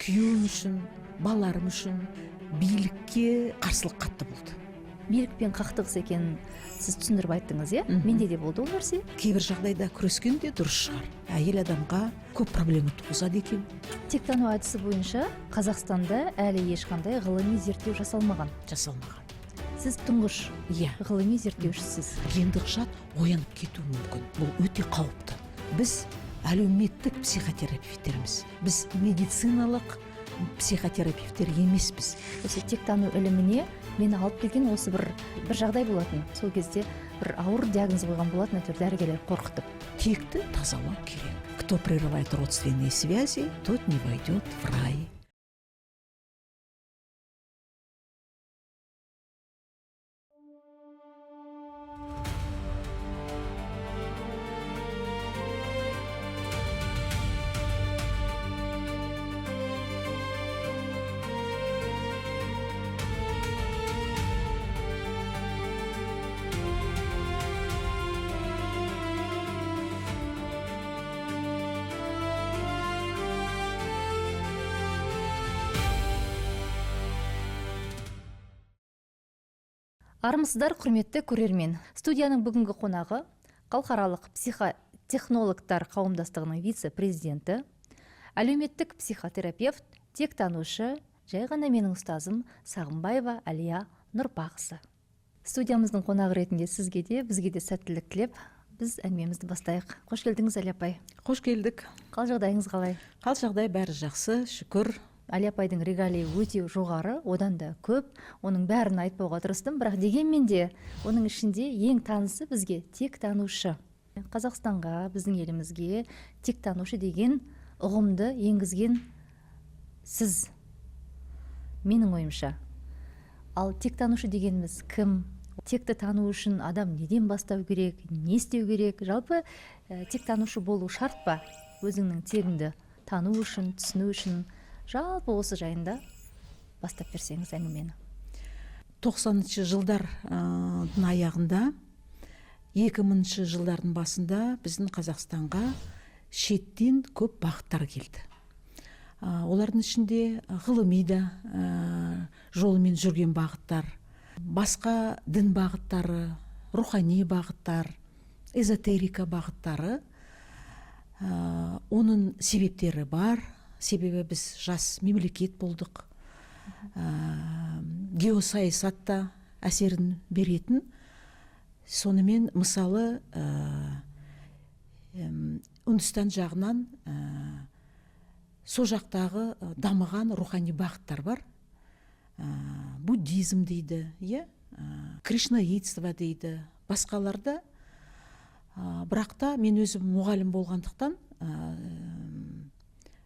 Күйеуім үшін, балаларым үшін билікке қарсылық қатты болды. Билікпен қақтығыс екенін сіз түсіндіріп айттыңыз, иә? Мхм. Менде де болды ол нәрсе. Кейбір жағдайда күрескен де дұрыс шығар. Әйел адамға көп проблема туғызады екен. Тектану әдісі бойынша Қазақстанда әлі ешқандай ғылыми зерттеу жасалмаған. Жасалмаған. Сіз тұңғыш Иә. ғылыми зерттеушісіз. Гендік жад оянып кетуі мүмкін. Бұл өте қауіпті. Біз әлеуметтік психотерапевттерміз. Біз медициналық психотерапевттер емеспіз. Осы тектану іліміне мені алып келген осы бір жағдай болатын. Сол кезде бір ауыр диагноз қойған болатын, әйтеуір дәрігерлер қорқытып. Текті тазалау керек. Кто прерывает родственные связи, тот не войдет в рай. Армысыздар, құрметті көрермен. Студияның бүгінгі қонағы халықаралық психотехнологтар қауымдастығының вице-президенті, әлеуметтік психотерапевт, тектанушы, жай ғана менің ұстазым Сағымбаева Әлия Нұрпақызы. Студиямыздың қонағы ретінде сізге де, бізге де сәттілік тілеп, біз әңгімемізді бастайық. Қош келдіңіз, Әлия апай. Қош келдік. Қал жағдайыңыз қалай? Қал жағдай бәрі жақсы, шүкір. Әлия апайдың регалии өте жоғары, одан да көп. Оның бәрін айтпауға тырыстым, бірақ дегенмен де оның ішінде ең танысы бізге тектанушы. Қазақстанға, біздің елімізге тектанушы деген ұғымды енгізген сіз, менің ойымша. Ал тектанушы дегеніміз кім? Текті тану үшін адам неден бастау керек, не істеу керек? Жалпы тектанушы болу шарт па? Өзіңнің тегіңді тану үшін, түсіну үшін. Жалпы осы жайында бастап берсеңіз әңгімені. 90-шы жылдардың аяғында, 2000-шы жылдардың басында біздің Қазақстанға шеттен көп бағыттар келді. Олардың ішінде ғылыми да жолымен жүрген бағыттар, басқа дін бағыттары, рухани бағыттар, эзотерика бағыттары. Оның себептері бар. Себебі біз жас мемлекет болдық. Геосаясат та әсерін беретін. Сонымен, мысалы, Үндістан жағынан сол жақтағы дамыған рухани бағыттар бар. Буддизм дейді, иә? Кришнаитство дейді, басқаларда. Бірақ та мен өзім мұғалім болғандықтан,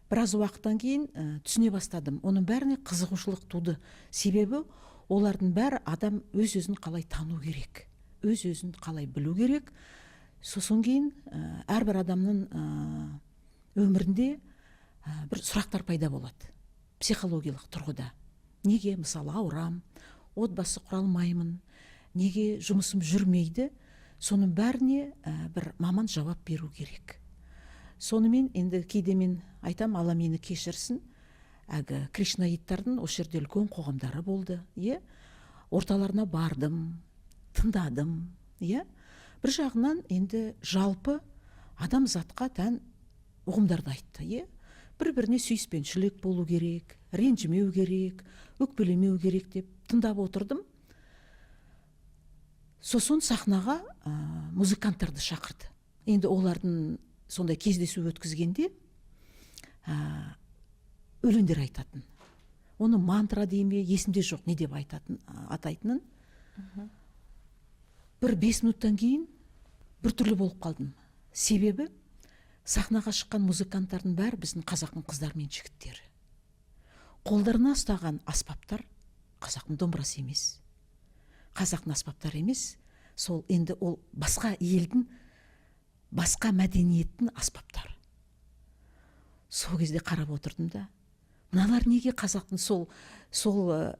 біраз уақыттан кейін түсіне бастадым. Оның бәріне қызығушылық туды. Себебі олардың бәрі адам өз-өзін қалай тану керек, өз-өзін қалай білу керек. Сосын кейін әрбір адамның өмірінде бір сұрақтар пайда болады психологиялық тұрғыда. Неге, мысалы, ауырам, отбасы құра алмаймын, неге жұмысым жүрмейді? Соның бәріне бір маман жауап беру керек. Сонымен енді кейде мен айтам, Алла мені кешірсін, әлгі кришнаиттардың осы жерде үлкен қоғамдары болды, е? Орталарына бардым, тыңдадым, е? Бір жағынан енді жалпы адамзатқа тән ұғымдарды айтты, е? Бір-біріне сүйіспеншілік болу керек, ренжімеу керек, өкпелемеу керек деп тыңдап отырдым. Сосын сахнаға музыканттарды шақырды. Енді олардың сондай кездесу өткізгенде, өлеңдер айтатын. Оны мантра дей ме, есімде жоқ, не деп айтатын, атайтынын. Бір 5 минуттан кейін бір түрлі болып қалдым. Себебі сахнаға шыққан музыканттардың бәрі біздің қазақтың қыздары мен жігіттері. Қолдарына ұстаған аспаптар қазақтың домбырасы емес, қазақтың аспаптары емес, сол енді ол басқа елдің, басқа мәдениеттің аспаптары. Сол кезде қарап отырдым да, мыналар неге қазақтың сол,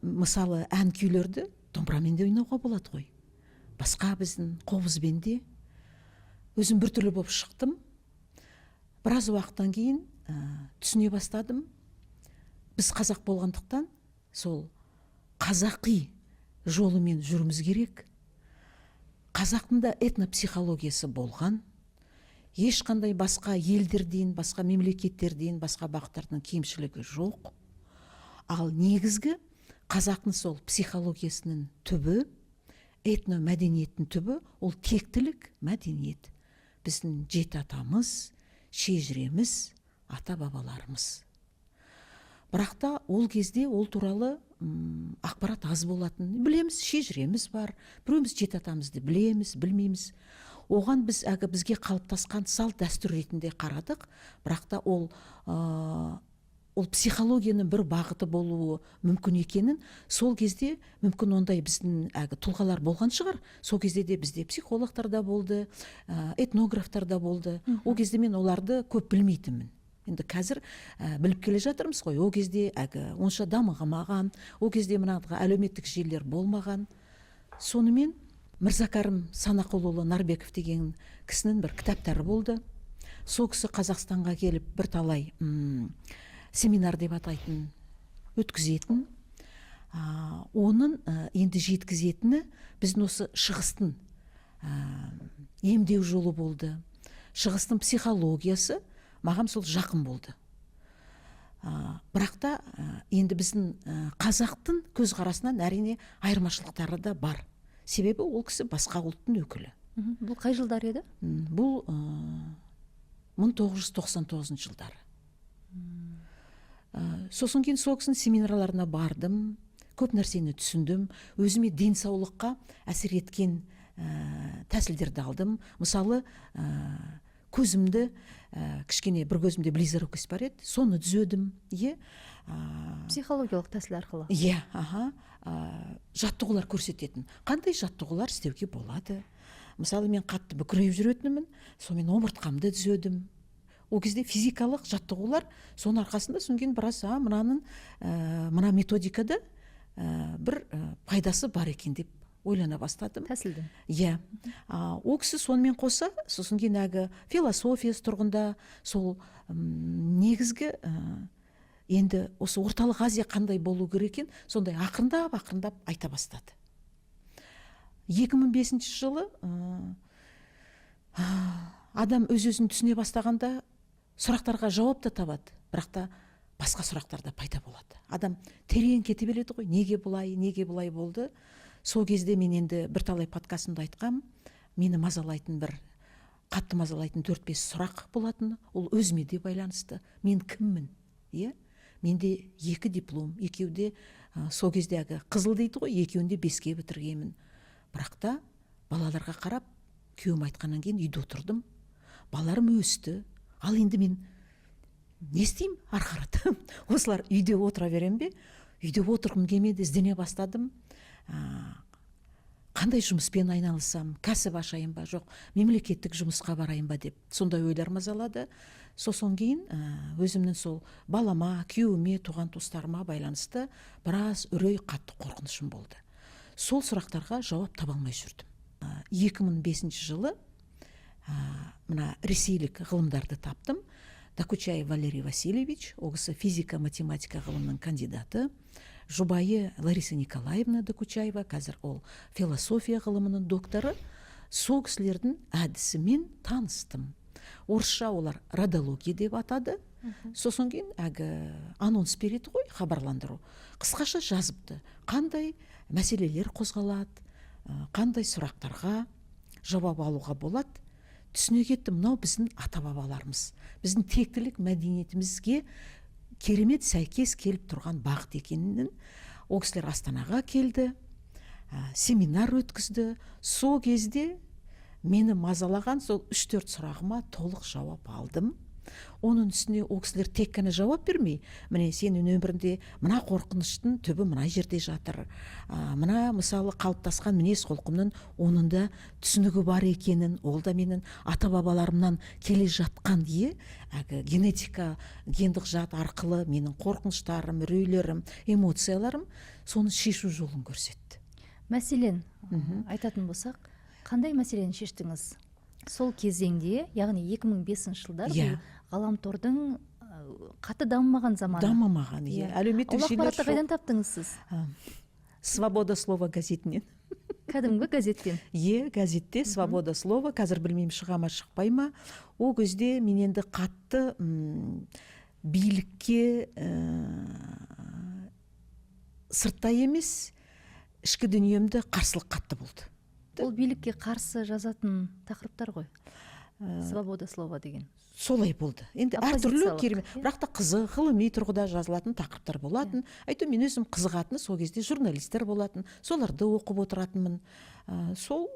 мысалы, ән күйлерді домбырамен де ойнауға болады ғой, басқа біздің қобызбен де. Өзім біртүрлі болып шықтым. Біраз уақыттан кейін түсіне бастадым. Біз қазақ болғандықтан сол қазақи жолымен жүруіміз керек. Қазақтың да этнопсихологиясы болған. Ешқандай басқа елдерден, басқа мемлекеттерден, басқа бағыттардан кемшілігі жоқ. Ал негізгі қазақтың сол психологиясының түбі, этномәдениеттің түбі ол тектілік мәдениет. Біздің жеті атамыз, шежіреміз, ата бабаларымыз. Бірақ та ол кезде ол туралы ақпарат аз болатын. Білеміз, шежіреміз бар, біреуміз жеті атамызды білеміз, білмейміз. Оған біз әлгі бізге қалыптасқан салт дәстүр ретінде қарадық, бірақ та ол психологияның бір бағыты болуы мүмкін екенін сол кезде мүмкін ондай біздің әлгі тұлғалар болған шығар. Сол кезде де бізде психологтар да болды, этнографтар да болды. Ол кезде мен оларды көп білмейтінмін. Енді қазір біліп келе жатырмыз ғой. Ол кезде әлгі онша дамымаған, ол кезде мына әлеуметтік желілер болмаған. Сонымен Мырзакәрім Санақұлұлы Нарбеков деген кісінің бір кітаптары болды. Сол кісі Қазақстанға келіп бірталай семинар деп атайтын өткізетін. Оның енді жеткізетіні біздің осы шығыстың емдеу жолы болды. Шығыстың психологиясы маған сол жақын болды. Бірақ та енді біздің қазақтың көзқарасынан әрине айырмашылықтары да бар. Себебі ол кісі басқа ұлттың өкілі. Бұл қай жылдар еді? Бұл 1999 жылдары. Сосын кейін сол кісінің семинарларына бардым, көп нәрсені түсіндім, өзіме денсаулыққа әсер еткен тәсілдерді алдым. Мысалы, көзімді, кішкене бір көзімде близорукость бар еді, соны түзедім. Иә. Психологиялық тәсіл арқылы. Иә, аха. Жаттығулар көрсететін. Қандай жаттығулар істеуге болады? Мысалы, мен қатты бүкірейіп жүретінмін, сонымен омыртқамды түзедім. Ол кезде физикалық жаттығулар, соның арқасында содан кейін біраз, мынаның, мына методикада бір пайдасы бар екен деп ойлана бастадым. Тәсілдің. Иә. Ол кісі сонымен қоса, сосын кейін әлгі философиясы тұрғында сол негізгі енді осы Орталық Азия қандай болу керек екен, сондай ақырындап ақырындап айта бастады. 2005 жылы адам өз өзін түсіне бастағанда сұрақтарға жауап та табады, бірақ та басқа сұрақтар да пайда болады. Адам терең кете береді ғой, неге бұлай, неге бұлай болды. Сол кезде мен енді бірталай подкастымда айтқам, мені мазалайтын бір қатты мазалайтын 4-5 сұрақ болатын, ол өзіме де байланысты. Мен кіммін? Иә? Менде 2 диплом, екеуі де, сол кездегі қызыл дейді ғой, екеуін де 5-ке бітіргенмін. Бірақ та балаларға қарап, күйеуім айтқаннан кейін үйде отырдым. Балаларым өсті. Ал енді мен не істеймін ары қарата? Осылар үйде отыра берем бе? Үйде отырғым келмеді, іздене бастадым. Қандай жұмыспен айналысам, кәсіп ашайын ба, жоқ, мемлекеттік жұмысқа барайын ба деп сондай ойлар мазалады. Сосын кейін, өзімнің сол балама, күйеуіме, туған туыстарыма байланысты біраз үрей, қатты қорқынышым болды. Сол сұрақтарға жауап таба алмай жүрдім. 2005 жылы, мына ресейлік ғылымдарды таптым. Докучаев Валерий Васильевич, ол кісі физика, математика ғылымының кандидаты. Жұбайы Лариса Николаевна Докучаева, қазір ол философия ғылымының докторы. Сол кісілердің әдісімен таныстым. Орысша олар родология деп атады. Сосын кейін әлгі анонс береді ғой, хабарландыру. Қысқаша жазыпты. Қандай мәселелер қозғалады, қандай сұрақтарға жауап алуға болады. Түсіне кеттім, мынау біздің ата-бабаларымыз, біздің тектілік мәдениетімізге керемет сәйкес келіп тұрған бағыт екенін. Ол кісілер Астанаға келді, семинар өткізді. Сол кезде мені мазалаған сол үш-төрт сұрағыма толық жауап алдым. Оның үстіне ол кісілер тек қана жауап бермей, міне сенің өміріңде мына қорқыныштың түбі мына жерде жатыр, мына мысалы қалыптасқан мінез құлқымның оның да түсінігі бар екенін, ол да менің ата-бабаларымнан келе жатқан, әлгі генетика, гендік жад арқылы менің қорқыныштарым, үрейлерім, эмоцияларым, соны шешу жолын көрсетті. Мәселен, айтатын болсақ, қандай мәселені шештіңіз? Сол кезеңде, яғни 2005 жылдар, бұл ғаламтордың Қатты дамымаған заманы. Дамымаған, иә. Әлеуметтік Ол желілер ақпаратты жоқ. қайдан таптыңыз сіз? «Свобода слова» газетінен. Кәдімгі газеттен? Е, газетте «Свобода слова». Қазір білмеймін, шыға ма, шықпай ма. Ол кезде мен енді қатты билікке сырттай емес, ішкі дүниемде қарсылық қатты болды. Ол билікке қарсы жазатын тақырыптар ғой, «Свобода слова» деген. Солай болды енді, әртүрлі. Оппозициялық, Керемет, иә. бірақ та қызық, ғылыми тұрғыда жазылатын тақырыптар болатын. Әйтеуір, мен өзім қызығатыны сол кезде журналистер болатын, соларды оқып отыратынмын. Сол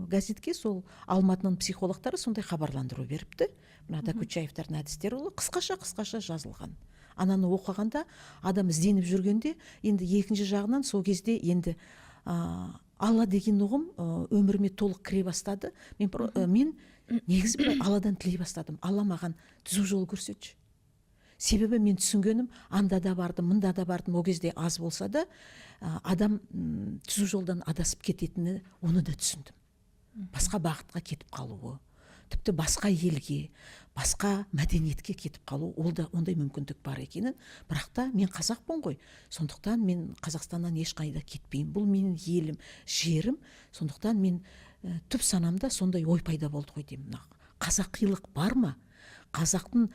газетке сол Алматының психологтары сондай хабарландыру беріпті. Мына Докучаевтардың әдістері, ол қысқаша қысқаша жазылған. Ананы оқығанда, адам ізденіп жүргенде, енді екінші жағынан сол кезде енді Алла деген ұғым өміріме толық кіре бастады. Мен негізі былай Алладан тілей бастадым: «Алла, маған түзу жол көрсетші». Себебі мен түсінгенім, анда да бардым, мында да бардым, ол кезде аз болса да, адам түзу жолдан адасып кететіні, оны да түсіндім. Басқа бағытқа кетіп қалуы, тіпті басқа елге, басқа мәдениетке кетіп қалу, ол да ондай мүмкіндік бар екенін. Бірақ та мен қазақпын ғой, сондықтан мен Қазақстаннан ешқайда кетпеймін, бұл менің елім, жерім. Сондықтан мен түп санамда сондай ой пайда болды ғой деймін: мына қазақилық бар ма, қазақтың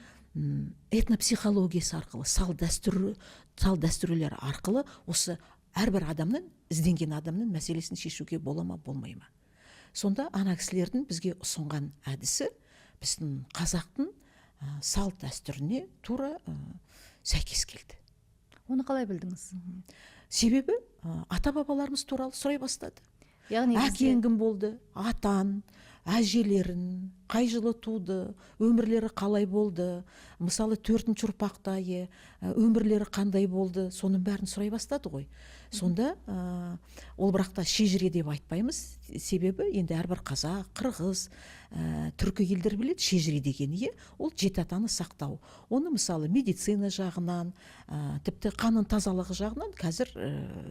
этнопсихологиясы арқылы, салт дәстүрлері арқылы осы әрбір адамның, ізденген адамның мәселесін шешуге бола ма, болмай ма? Сонда ана кісілердің бізге ұсынған әдісі біздің қазақтың салт дәстүріне тура сәйкес келді. Оны қалай білдіңіз? Себебі ата бабаларымыз туралы сұрай бастады. Яғни Әкең кім болды, атаң, әжелерін, қай жылы туды, өмірлері қалай болды, мысалы, төртінші ұрпақта, өмірлері қандай болды, соның бәрін сұрай бастады ғой сонда. Ол бірақ та шежіре деп айтпаймыз, себебі енді әрбір қазақ, қырғыз, түркі елдер біледі шежіре деген, иә, ол жеті атаны сақтау. Оны, мысалы, медицина жағынан, тіпті қанның тазалығы жағынан қазір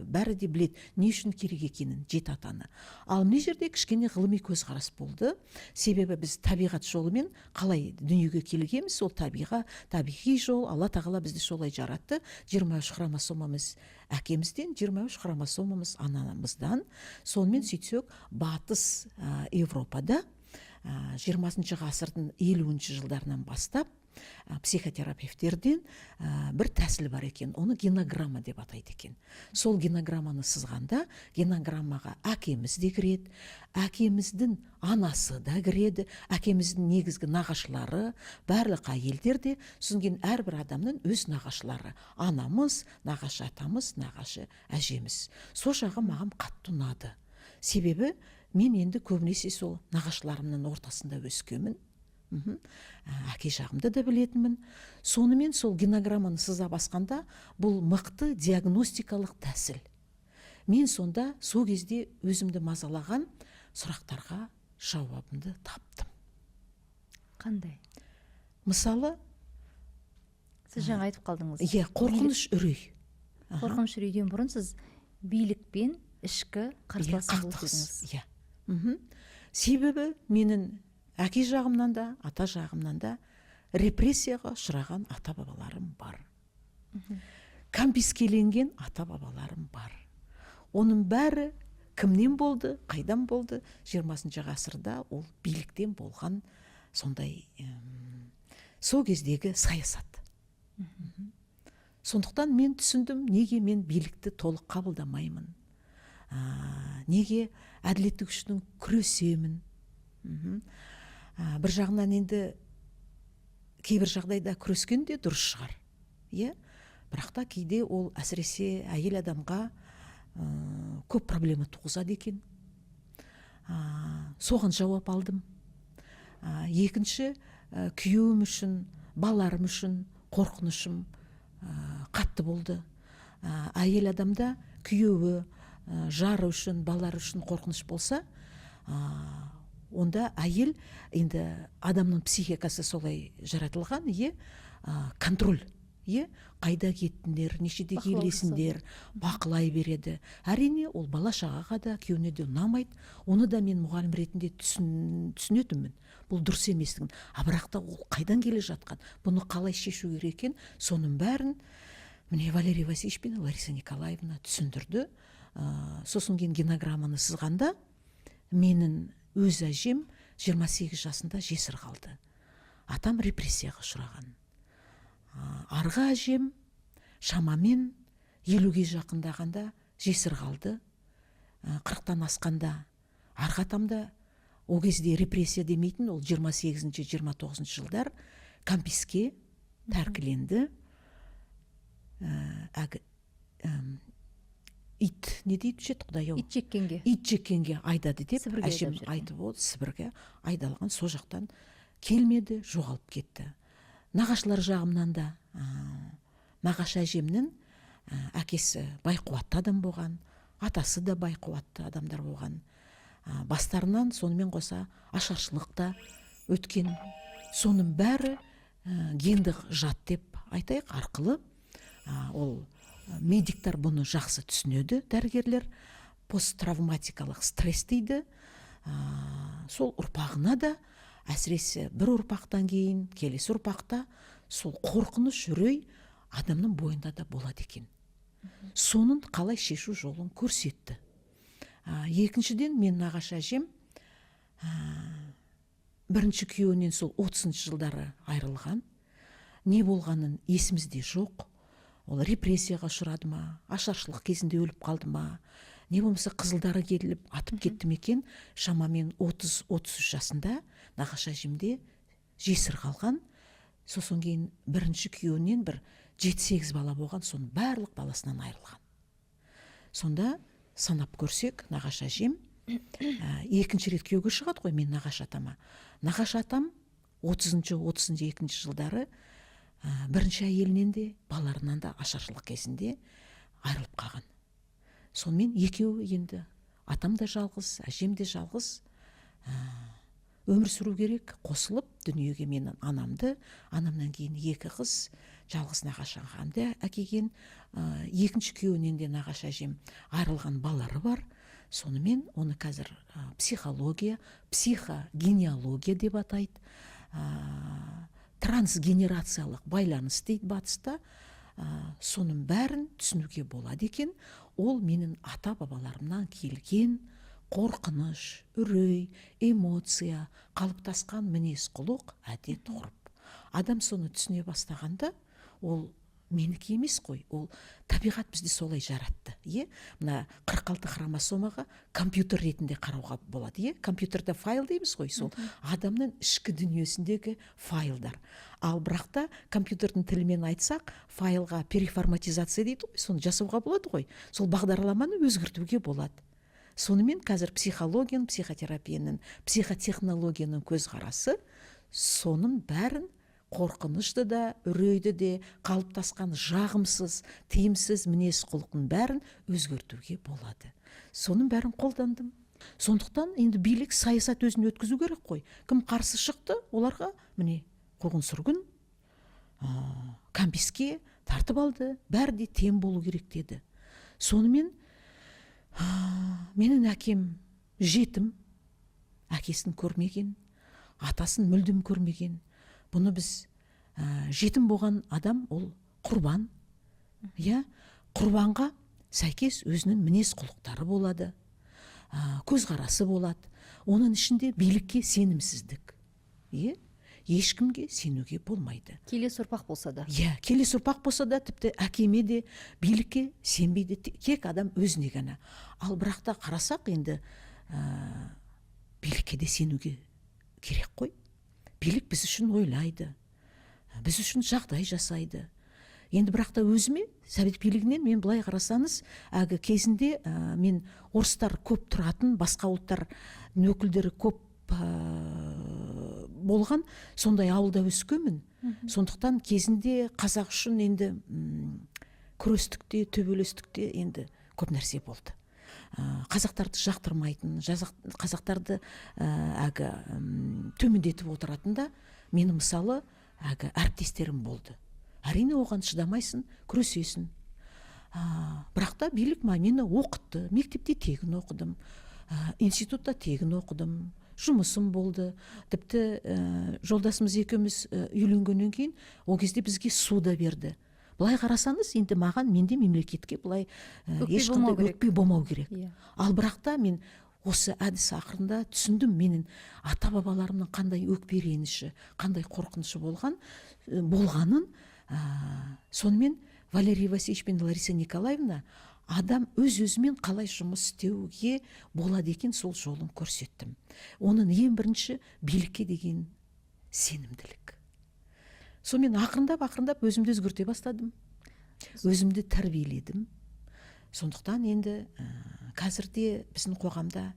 бәрі де біледі не үшін керек екенін жеті атаны. Ал мына жерде кішкене ғылыми көзқарас болды, себебі біз табиғат жолымен қалай дүниеге келгенбіз, ол табиғи жол, Алла тағала бізді солай жаратты. 23 хромосомамыз әкемізден, 23 хромосомамыз анамыздан. Сонымен сөйтсек, Батыс Европада 20-шы ғасырдың 50-ші жылдарынан бастап психотерапевтерден бір тәсіл бар екен, оны генограмма деп атайды екен. Сол генограмманы сызғанда, генограммаға әкеміз де кіреді, әкеміздің анасы да кіреді, әкеміздің негізгі нағашылары, барлық әйелдер де, содан кейін әрбір адамның өз нағашылары: анамыз, нағашы атамыз, нағашы әжеміз. Сол жағы маған қатты ұнады, себебі мен енді көбінесе сол нағашыларымның ортасында өскенмін. Әке жағымды да білетінмін. Сонымен сол генограмманы сыза басқанда, бұл мықты диагностикалық тәсіл. Мен сонда сол кезде өзімді мазалаған сұрақтарға жауабымды таптым. Қандай? Мысалы, Сіз жаңа айтып қалдыңыз. Иә, қорқыныш, үрей. Қорқыныш, үрейден бұрын сіз билікпен ішкі қарсыласым болды Қақтығыс. дедіңіз. Иә, себебі менің әке жағымнан да, ата жағымнан да репрессияға ұшыраған ата бабаларым бар, кәмпескеленген ата бабаларым бар. Оның бәрі кімнен болды, қайдан болды? 20-шы ғасырда ол биліктен болған сондай сол кездегі саясат. Сондықтан мен түсіндім, неге мен билікті толық қабылдамаймын, неге әділеттік үшін күресемін. Бір жағынан енді кейбір жағдайда күрескен де дұрыс шығар, иә, бірақ та кейде ол әсіресе әйел адамға көп проблема туғызады екен. Соған жауап алдым. Екінші, күйеуім үшін, балаларым үшін қорқынышым қатты болды. Әйел адамда күйеуі, жары үшін, балалары үшін қорқыныш болса, онда әйел енді адамның психикасы солай жаратылған, иә, контроль, Иә, қайда кеттіңдер, нешеде келесіңдер, бақылай береді. Әрине, ол бала шағаға да, күйеуіне де ұнамайды. Оны да мен мұғалім ретінде түсінетінмін, бұл дұрыс еместігін. А бірақ та ол қайдан келе жатқан, бұны қалай шешу керек екен, соның бәрін міне Валерий Васильевич пен Лариса Николаевна түсіндірді. Сосын кейін генограмманы сызғанда, менің өз әжем 28 жасында жесір қалды, атам репрессияға ұшыраған. Арғы әжем шамамен 50-ге жақындағанда жесір қалды. 40-тан асқанда арғы атам да, ол кезде репрессия демейтін, ол 28-ші 29 жылдар, кәмписке тәркіленді. Әлгі ит не дейтін еді, құдай ау? Ит жеккенге. Ит жеккенге айдады деп Сібірге әжем айдап жіберген. айтып отыр. Сібірге айдалған, сол жақтан келмеді, жоғалып кетті. Нағашылар жағымнан да нағашы әжемнің әкесі байқуатты адам болған, атасы да байқуатты адамдар болған. Бастарынан сонымен қоса ашаршылық та өткен. Соның бәрі гендік жад деп айтайық арқылы, ол медиктар бұны жақсы түсінеді, дәрігерлер посттравматикалық стресс дейді. Сол ұрпағына да, әсіресе бір ұрпақтан кейін келесі ұрпақта сол қорқыныш, үрей адамның бойында да болады екен. Соның қалай шешу жолын көрсетті. Екіншіден, мен нағашы әжем бірінші күйеуінен сол 30 жылдары айырылған. Не болғанын есімізде жоқ. Ол репрессияға ұшырады ма, ашаршылық кезінде өліп қалды ма, не болмаса қызылдары келіп атып кетті ме екен, шамамен 30-33 жасында нағашы әжемде жесір қалған. Сосын кейін бірінші күйеуінен бір 7-8 бала болған, соның барлық баласынан айырылған. Сонда санап көрсек, нағашы әжем екінші рет күйеуге шығады ғой мен нағашы атама. Нағашы атам 30-шы 32 жылдары бірінші әйелінен де, балаларынан да ашаршылық кезінде айырылып қалған. Сонымен екеуі енді, атам да жалғыз, әжем де жалғыз, өмір сүру керек. Қосылып дүниеге менің анамды, анамнан кейін екі қыз, жалғыз нағашы ағамды әкелген. Екінші күйеуінен де нағашы әжем айырылған балалары бар. Сонымен оны қазір психология, психогенеалогия деп атайды, трансгенерациялық байланыс дейді батыста. Соның бәрін түсінуге болады екен. Ол менің ата бабаларымнан келген қорқыныш, үрей, эмоция, қалыптасқан мінез құлық, әдет ғұрып. Адам соны түсіне бастағанда, ол менікі емес қой, ол табиғат бізді солай жаратты. Иә, мына 46 хромосомаға компьютер ретінде қарауға болады. Иә, компьютерде файл дейміз ғой, сол адамның ішкі дүниесіндегі файлдар. Ал бірақ та компьютердің тілімен айтсақ, файлға переформатизация дейді ғой, соны жасауға болады ғой, сол бағдарламаны өзгертуге болады. Сонымен қазір психологияның, психотерапияның, психотехнологияның көзқарасы соның бәрін, қорқынышты да, үрейді де, қалыптасқан жағымсыз, тиімсіз мінез құлықтың бәрін өзгертуге болады. Соның бәрін қолдандым. Сондықтан енді билік, саясат өзін өткізу керек қой. Кім қарсы шықты, оларға міне қуғын сүргін, кәмпеске тартып алды, бәрі де тең болу керек деді. Сонымен менің әкем жетім, әкесін көрмеген, атасын мүлдем көрмеген. Бұны біз жетім болған адам ол құрбан. Иә, құрбанға сәйкес өзінің мінез құлықтары болады, көзқарасы болады. Оның ішінде билікке сенімсіздік. Иә, ешкімге сенуге болмайды. Келесі ұрпақ болса да. Иә, келесі ұрпақ болса да, тіпті әкеме де, билікке сенбейді, тек адам өзіне ғана. Ал бірақ та қарасақ енді, билікке де сенуге керек қой. Билік біз үшін ойлайды, біз үшін жағдай жасайды. Енді бірақ та өзіме совет билігінен, мен былай қарасаңыз, әлгі кезінде мен орыстар көп тұратын, басқа ұлттардың өкілдері көп болған сондай ауылда өскенмін. Сондықтан кезінде қазақ үшін енді күрестік те, төбелестік те, енді көп нәрсе болды. Қазақтарды жақтырмайтын, қазақтарды әлгі төмендетіп отыратын да менің, мысалы, әлгі әріптестерім болды. Әрине, оған шыдамайсың, күресесің. Бірақ та билік мені оқытты. Мектепте тегін оқыдым, институтта тегін оқыдым, жұмысым болды. Тіпті жолдасымыз екеуміз үйленгеннен кейін ол кезде бізге ссуда берді. Былай қарасаңыз, енді маған, менде мемлекетке былай ешқандай өкпе болмау керек. Иә. Ал бірақ та мен осы әдіс ақырында түсіндім, менің ата бабаларымның қандай өкпе реніші, қандай қорқынышы болғанын. Сонымен Валерий Васильевич пен Лариса Николаевна адам өз өзімен қалай жұмыс істеуге болады екен, сол жолын көрсеттім. Оның ең бірінші билікке деген сенімділік. Сонымен ақырындап ақырындап өзімді өзгерте бастадым, өзімді тәрбиеледім. Сондықтан енді қазірде біздің қоғамда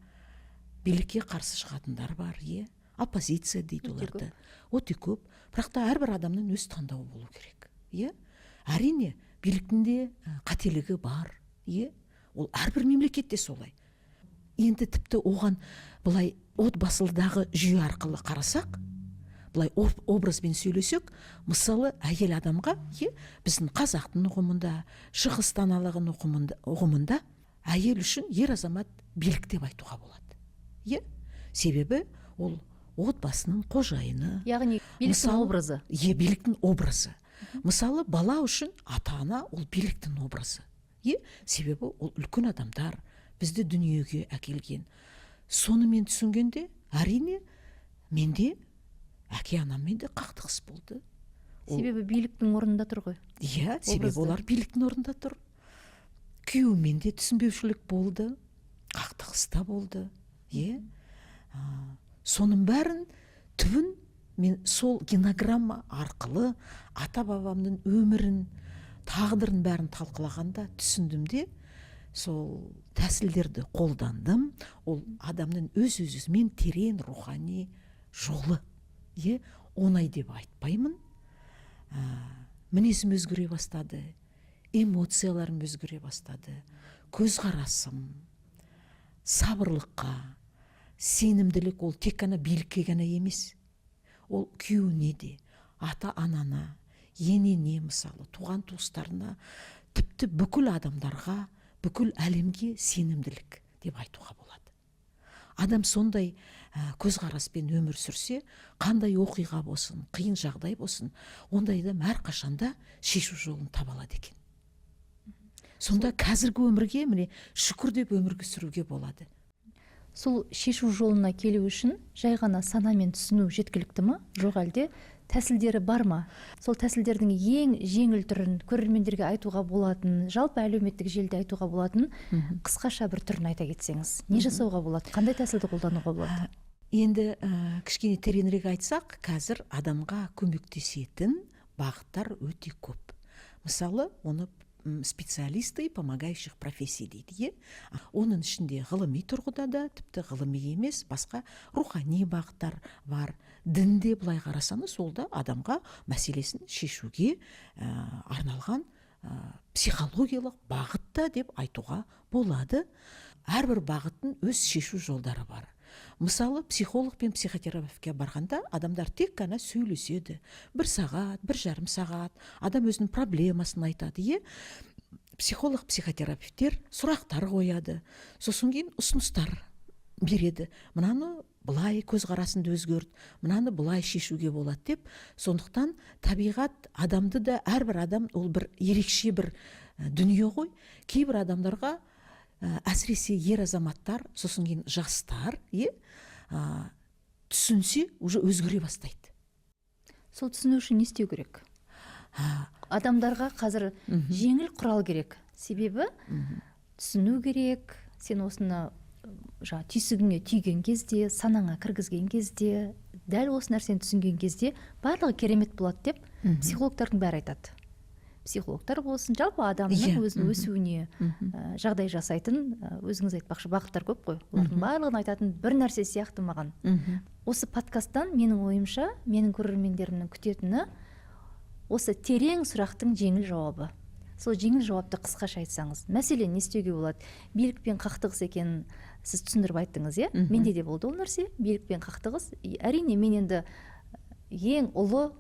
билікке қарсы шығатындар бар, иә, оппозиция дейді оларды, өте көп. Бірақ та әрбір адамның өз таңдауы болу керек, иә. Әрине, биліктің де қателігі бар, иә, ол әрбір мемлекетте солай. Енді тіпті оған былай отбасыдағы жүйе арқылы қарасақ, былай образбен сөйлесек, мысалы, әйел адамға, иә, біздің қазақтың ұғымында, шығыс даналығының ұғымында әйел үшін ер азамат билік деп айтуға болады, иә, себебі ол отбасының қожайыны. Яғни биліктің образы. Иә, биліктің образы. Мысалы, бала үшін ата ана ол биліктің образы, иә, себебі ол үлкен адамдар, бізді дүниеге әкелген. Соны мен түсінгенде, әрине, менде әке анаммен де қақтығыс болды. Себебі биліктің орнында тұр ғой. Иә, себебі олар биліктің орнында тұр. Күйеуіммен де түсінбеушілік болды, қақтығыс та болды, иә. Соның бәрін түбін мен сол генограмма арқылы ата бабамның өмірін, тағдырын бәрін талқылағанда түсіндім де, сол тәсілдерді қолдандым. Ол адамның өз өзімен терең рухани жолы, иә, оңай деп айтпаймын. Мінезім өзгере бастады, эмоцияларым өзгере бастады, көзқарасым сабырлыққа, сенімділік. Ол тек қана билікке ғана емес, ол күйеуіне де, ата анана, енене, мысалы, туған туыстарына, тіпті бүкіл адамдарға, бүкіл әлемге сенімділік деп айтуға болады. Адам сондай көзқараспен өмір сүрсе, қандай оқиға болсын, қиын жағдай болсын, ондай адам әрқашанда шешу жолын таба алады екен. Сонда қазіргі өмірге міне шүкір деп өмірге сүруге болады. Сол шешу жолына келу үшін жай ғана санамен түсіну жеткілікті ма, жоқ әлде тәсілдері бар ма? Сол тәсілдердің ең жеңіл түрін көрермендерге айтуға болатын, жалпы әлеуметтік желіде айтуға болатын қысқаша бір түрін айта кетсеңіз, не жасауға болады, қандай тәсілді қолдануға болады? Енді кішкене тереңірек айтсақ, қазір адамға көмектесетін бағыттар өте көп. Мысалы, оны специалисты помогающих профессий дейді, иә. Оның ішінде ғылыми тұрғыда да, тіпті ғылыми емес, басқа рухани бағыттар бар. Дінде былай қарасаңыз, ол да адамға мәселесін шешуге арналған психологиялық бағытта деп айтуға болады. Әрбір бағыттың өз шешу жолдары бар. Мысалы, психолог пен психотерапевтке барғанда адамдар тек қана сөйлеседі. 1 сағат, 1,5 сағат адам өзінің проблемасын айтады, е? Психолог, психотерапевттер сұрақтар қояды. Сосын кейін ұсыныстар береді. Мынаны былай көзқарасыңды өзгерт, мынаны былай шешуге болады деп. Сондықтан табиғат адамды да, әрбір адам ол бір ерекше бір дүние ғой. Кейбір адамдарға, әсіресе ер азаматтар, сосын кейін жастар, түсінсе, уже өзгере бастайды. Сол түсіну үшін не істеу керек? Адамдарға қазір жеңіл құрал керек. Себебі түсіну керек, сен осыны жаңа түйсігіңе түйген кезде, санаңа кіргізген кезде, дәл осы нәрсені түсінген кезде барлығы керемет болады деп психологтардың бәрі айтады. Психологтар болсын, жалпы адамның өзінің өсуіне жағдай жасайтын, өзіңіз айтпақшы, бағыттар көп қой. Олардың барлығын айтатын бір нәрсе сияқты маған. Осы подкасттан менің ойымша, менің көрермендерімнің күтетіні осы терең сұрақтың жеңіл жауабы. Сол жеңіл жауапты қысқаша айтсаңыз, мәселен, не істеуге болады? Билікпен қақтығыс екенін сіз түсіндіріп айттыңыз, иә? Менде де болды ол нәрсе, билікпен қақтығыс. Әрине, мен енді ең ұлы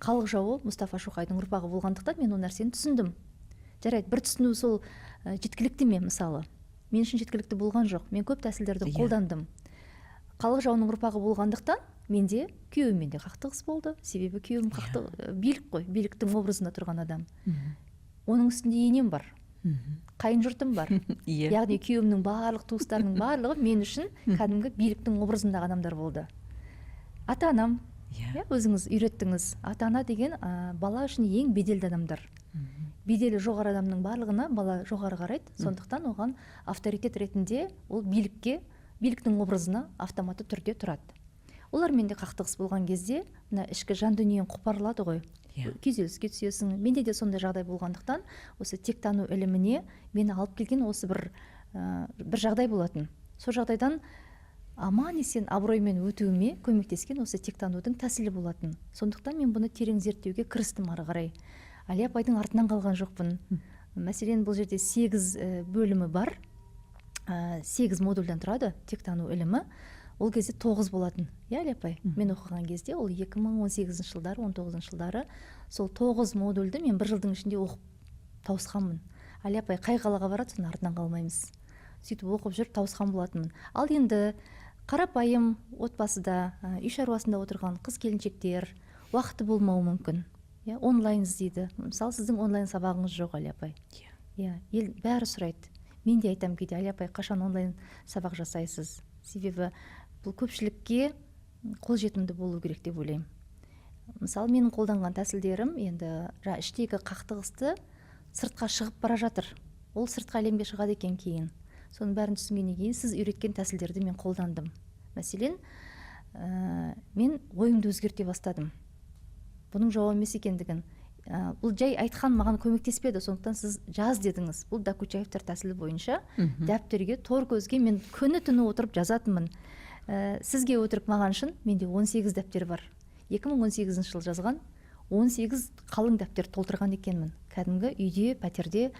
Халық жауы Мұстафа Шоқайдың ұрпағы болғандықтан, мен ол нәрсені түсіндім. Жарайды, бір түсіну сол жеткілікті ме? Мысалы, мен үшін жеткілікті болған жоқ. Мен көп тәсілдерді қолдандым. Халық жауының ұрпағы болғандықтан, менде күйеуіммен де қақтығыс болды, себебі күйеуім билік қой, биліктің образында тұрған адам. Оның үстінде енем бар, қайын жұртым бар. Яғни күйеуімнің барлық туыстарының барлығы мен үшін кәдімгі биліктің образындағы адамдар болды. Ата анам, иә, өзіңіз үйреттіңіз, ата ана деген бала үшін ең беделді адамдар. Беделі жоғары адамның барлығына бала жоғары қарайды, сондықтан оған авторитет ретінде ол билікке, биліктің образына автоматты түрде тұрады. Олармен де қақтығыс болған кезде мына ішкі жан дүниең қопарылады ғой, күйзеліске түсесің. Менде де сондай жағдай болғандықтан, осы тектану іліміне мені алып келген осы бір жағдай болатын. Сол жағдайдан аман есен абыроймен өтуіме көмектескен осы тектанудың тәсілі болатын. Сондықтан мен бұны терең зерттеуге кірістім. Ары қарай Әлия апайдың артынан қалған жоқпын. Мәселен, бұл жерде 8 бөлімі бар, 8 модульдан тұрады тектану ілімі. Ол кезде 9 болатын, иә, Әлия апай? Мен оқыған кезде, ол 2018 жылдары, 19 жылдары, сол 9 модульді мен бір жылдың ішінде оқып тауысқанмын. Әлия апай қай қалаға барады, соның артынан қалмаймыз. Сөйтіп оқып жүріп тауысқан болатынмын. Ал енді қарапайым отбасыда, үй шаруасында отырған қыз келіншектер уақыты болмауы мүмкін, иә, онлайн іздейді. Мысалы, сіздің онлайн сабағыңыз жоқ, Әлия апай. Иә. Иә, ел бәрі сұрайды. Мен де айтамын кейде: «Әлия апай, қашан онлайн сабақ жасайсыз?» Себебі бұл көпшілікке қолжетімді болу керек деп ойлаймын. Мысалы, менің қолданған тәсілдерім енді жаңа іштегі қақтығысты сыртқа шығып бара жатыр, ол сыртқы әлемге шығады екен кейін. Соның бәрін түсінгеннен кейін сіз үйреткен тәсілдерді мен қолдандым. Мәселен, мен ойымды өзгерте бастадым, бұның жауап емес екендігін. Бұл жай айтқан маған көмектеспеді, сондықтан сіз жаз дедіңіз. Бұл Докучаевтар тәсілі бойынша дәптерге, тор көзге мен күні түні отырып жазатынмын. Сізге өтірік, маған шын, менде 18 дәптер бар. 2018 жылы жазған 18 қалың дәптер толтырған екенмін. Кәдімгі үйде, пәтерде,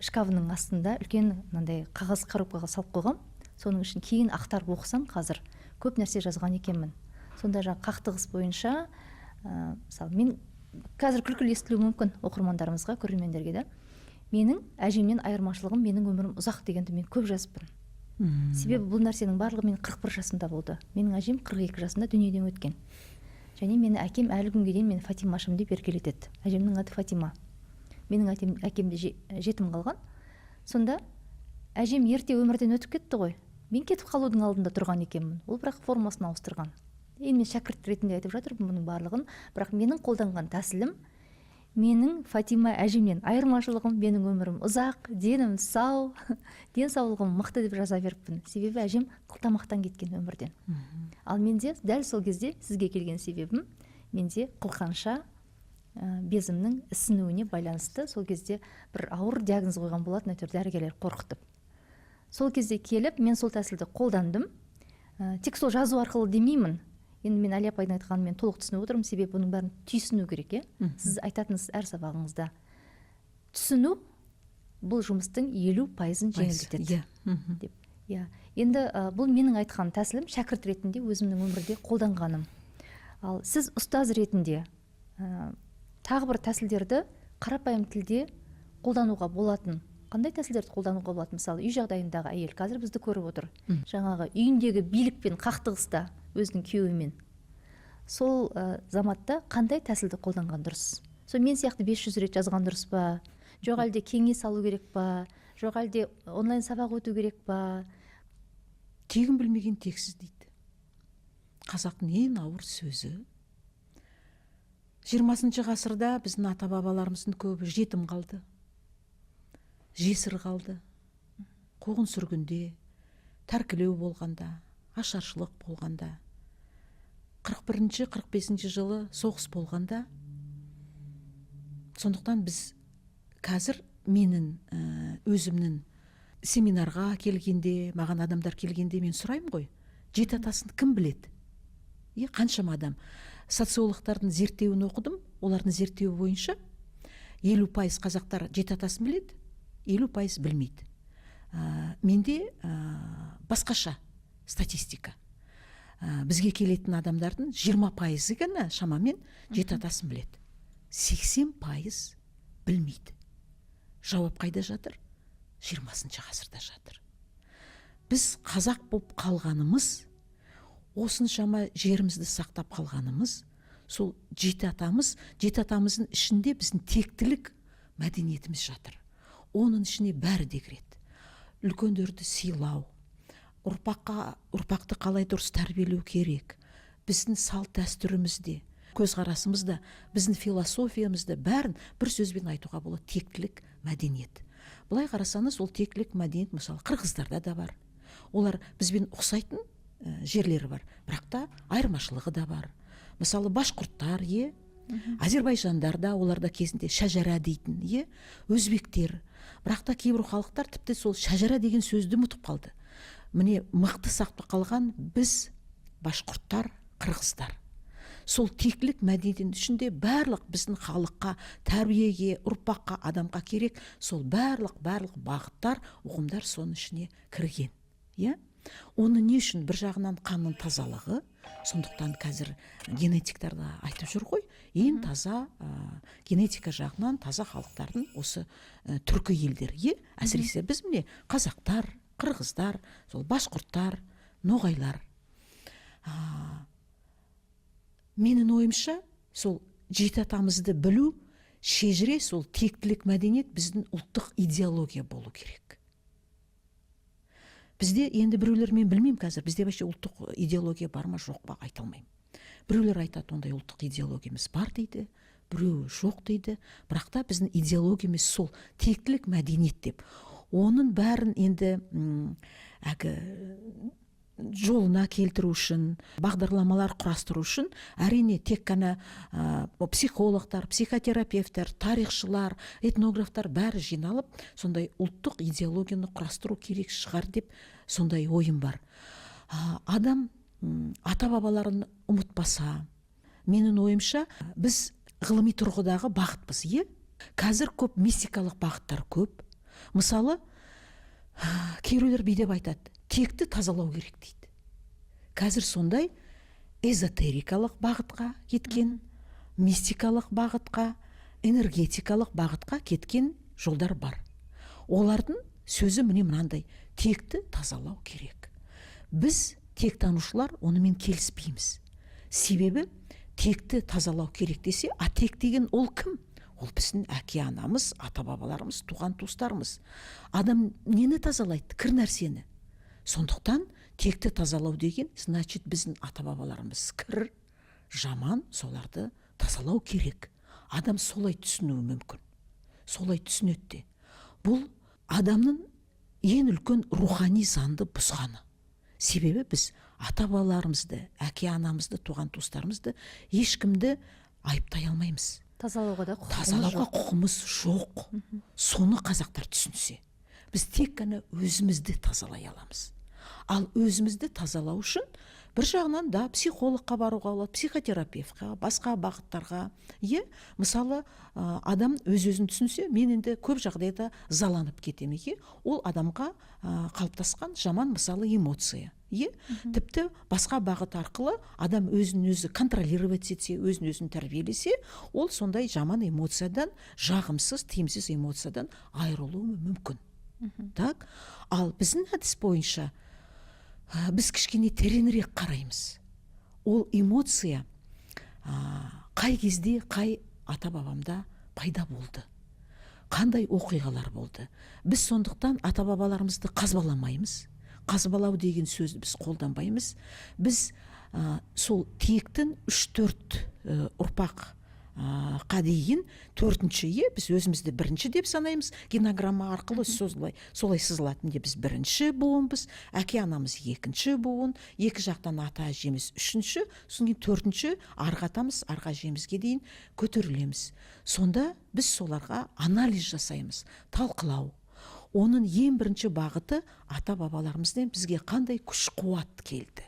шкафының астында үлкен мынандай қағаз коробкаға салып қойғам. Соның ішін кейін ақтарып оқысам, қазір көп нәрсе жазған екенмін. Сонда жаңағы қақтығыс бойынша, мысалы, мен қазір күлкілі естілуі мүмкін оқырмандарымызға, көрермендерге да, менің әжемнен айырмашылығым менің өмірім ұзақ дегенді мен көп жазыппын. Себебі бұл нәрсенің барлығы мен 41 жасымда болды. Менің әжем 42 жасында дүниеден өткен. Және мені әкем әлі күнге дейін мені Фатимашым деп еркелетеді. Әжемнің аты Фатима. Менің әкем де жетім қалған. Сонда әжем ерте өмірден өтіп кетті ғой, мен кетіп қалудың алдында тұрған екенмін. Ол бірақ формасын ауыстырған. Енді мен шәкірт ретінде айтып жатырмын бұның барлығын, бірақ менің қолданған тәсілім, менің Фатима әжемнен айырмашылығым менің өмірім ұзақ, денім сау, денсаулығым мықты деп жаза беріппін. Себебі әжем қылтамақтан кеткен өмірден. Ал менде дәл сол кезде сізге келген себебім, менде қылқанша безімнің ісінуіне байланысты сол кезде бір ауыр диагноз қойған болатын, әйтеуір дәрігерлер қорқытып. Сол кезде келіп мен сол тәсілді қолдандым. Тек сол жазу арқылы демеймін. Енді мен Әлия апайдың айтқанын мен толық түсініп отырмын, себебі бұның бәрін түйсіну керек, иә. Сіз айтатынсыз әр сабағыңызда, түсіну бұл жұмыстың 50%-ын жеңілдетеді иә мхм. деп. Иә, енді бұл менің айтқан тәсілім, шәкірт ретінде өзімнің өмірде қолданғаным. Ал сіз ұстаз ретінде тағы бір тәсілдерді, қарапайым тілде қолдануға болатын қандай тәсілдерді қолдануға болады? Мысалы, үй жағдайындағы әйел қазір бізді көріп отыр, жаңағы үйіндегі билікпен қақтығыста өзінің күйеуімен, сол заматта қандай тәсілді қолданған дұрыс? Сол мен сияқты 500 рет жазған дұрыс па, жоқ әлде кеңес алу керек па, жоқ әлде онлайн сабақ өту керек па? Тегін білмеген тексіз дейді қазақтың ең ауыр сөзі. 20-шы ғасырда біздің ата бабаларымыздың көбі жетім қалды, жесір қалды. Қуғын сүргінде, тәркілеу болғанда, ашаршылық болғанда, 41-ші, 45-ші жылы соғыс болғанда. Сондықтан біз қазір менің өзімнің семинарға келгенде, маған адамдар келгенде мен сұраймын ғой: жеті атасын кім біледі? Е, қаншама адам. Социологтардың зерттеуін оқыдым. Олардың зерттеуі бойынша 50% қазақтар жеті атасын біледі, 50% білмейді. Менде басқаша статистика. Бізге келетін адамдардың 20%-ы ғана шамамен жеті атасын біледі, 80% білмейді. Жауап қайда жатыр? 20-ғасырда жатыр. Біз қазақ болып қалғанымыз, осыншама жерімізді сақтап қалғанымыз сол жеті атамыз. Жеті атамыздың ішінде біздің тектілік мәдениетіміз жатыр. Оның ішіне бәрі де кіреді: үлкендерді сыйлау, ұрпақты қалай дұрыс тәрбиелеу керек, біздің салт дәстүрімізде, көзқарасымызда, біздің философиямызда, бәрін бір сөзбен айтуға болады: тектілік мәдениет. Былай қарасаңыз, ол тектілік мәдениет, мысалы, қырғыздарда да бар. Олар бізбен ұқсайтын жерлері бар, бірақ та айырмашылығы да бар. Мысалы, башқұрттар, әзербайжандар да, оларда кезінде шәжара дейтін, өзбектер. Бірақ та кейбір халықтар тіпті сол шәжара деген сөзді ұмытып қалды. Міне, мықты сақтап қалған біз, башқұрттар, қырғыздар. Сол тектілік мәдениеттің ішінде барлық біздің халыққа, тәрбиеге, ұрпаққа, адамға керек сол барлық бағыттар, ұғымдар соның ішіне кірген, иә. Оны не үшін? Бір жағынан, қанның тазалығы. Сондықтан қазір генетиктар да айтып жүр ғой, ең таза, генетика жағынан таза халықтардың осы түркі елдері, иә. Әсіресе біз, міне, қазақтар, қырғыздар, сол башқұрттар, ноғайлар. Менің ойымша, сол жеті атамызды білу, шежіре, сол тектілік мәдениет біздің ұлттық идеология болу керек. Бізде енді біреулер, мен білмеймін, қазір бізде вообще ұлттық идеология бар ма, жоқ па, айта алмаймын. Біреулер айтады, ондай ұлттық идеологиямыз бар дейді, біреуі жоқ дейді. Бірақ та біздің идеологиямыз сол тектілік мәдениет деп, оның бәрін енді әлгі жолына келтіру үшін, бағдарламалар құрастыру үшін, әрине, тек қана психологтар, психотерапевттер, тарихшылар, этнографтар бәрі жиналып, сондай ұлттық идеологияны құрастыру керек шығар деп сондай ойым бар. Адам ата бабаларын ұмытпаса, менің ойымша, біз ғылыми тұрғыдағы бағытпыз, иә. Қазір көп мистикалық бағыттар көп. Мысалы, кейбіреулер бүйтіп айтады: текті тазалау керек дейді. Қазір сондай эзотерикалық бағытқа кеткен, мистикалық бағытқа, энергетикалық бағытқа кеткен жолдар бар. Олардың сөзі міне мынандай: текті тазалау керек. Біз, тектанушылар, онымен келіспейміз. Себебі текті тазалау керек десе, а тек деген ол кім? Ол біздің әке анамыз, ата бабаларымыз, туған туыстарымыз. Адам нені тазалайды? Кір нәрсені. Сондықтан текті тазалау деген, значит, біздің ата бабаларымыз кір, жаман, соларды тазалау керек. Адам солай түсінуі мүмкін, солай түсінеді де. Бұл адамның ең үлкен рухани заңды бұзғаны. Себебі біз ата бабаларымызды, әке анамызды, туған туыстарымызды, ешкімді айыптай алмаймыз. Тазалауға да құқығымыз Тазалауға жоқ. құқымыз жоқ. Соны қазақтар түсінсе, біз тек қана өзімізді тазалай аламыз. Ал өзімізді тазалау үшін бір жағынан да психологқа баруға болады, психотерапевтқа, басқа бағыттарға, иә. Мысалы, адам өз өзін түсінсе, мен енді көп жағдайда ызаланып кетемін, иә. Ол адамға қалыптасқан жаман, мысалы, эмоция, иә. Тіпті басқа бағыт арқылы адам өзін өзі контролировать етсе, өзін өзін тәрбиелесе, ол сондай жаман эмоциядан, жағымсыз, тиімсіз эмоциядан айырылуы мүмкін. Так, ал біздің әдіс бойынша біз кішкене тереңірек қараймыз. Ол эмоция қай кезде, қай ата бабамда пайда болды, қандай оқиғалар болды? Біз сондықтан ата бабаларымызды қазбаламаймыз. Қазбалау деген сөзді біз қолданбаймыз. Біз сол тектің үш төрт ұрпақ қа дейін, төртінші, иә. Біз өзімізді бірінші деп санаймыз. Генограмма арқылы солай сызылады. Міне, біз бірінші буынбыз, әке анамыз екінші буын, екі жақтан ата әжеміз үшінші, содан кейін төртінші арғы атамыз, арғы әжемізге дейін көтерілеміз. Сонда біз соларға анализ жасаймыз, талқылау. Оның ең бірінші бағыты: ата бабаларымыздан бізге қандай күш қуат келді,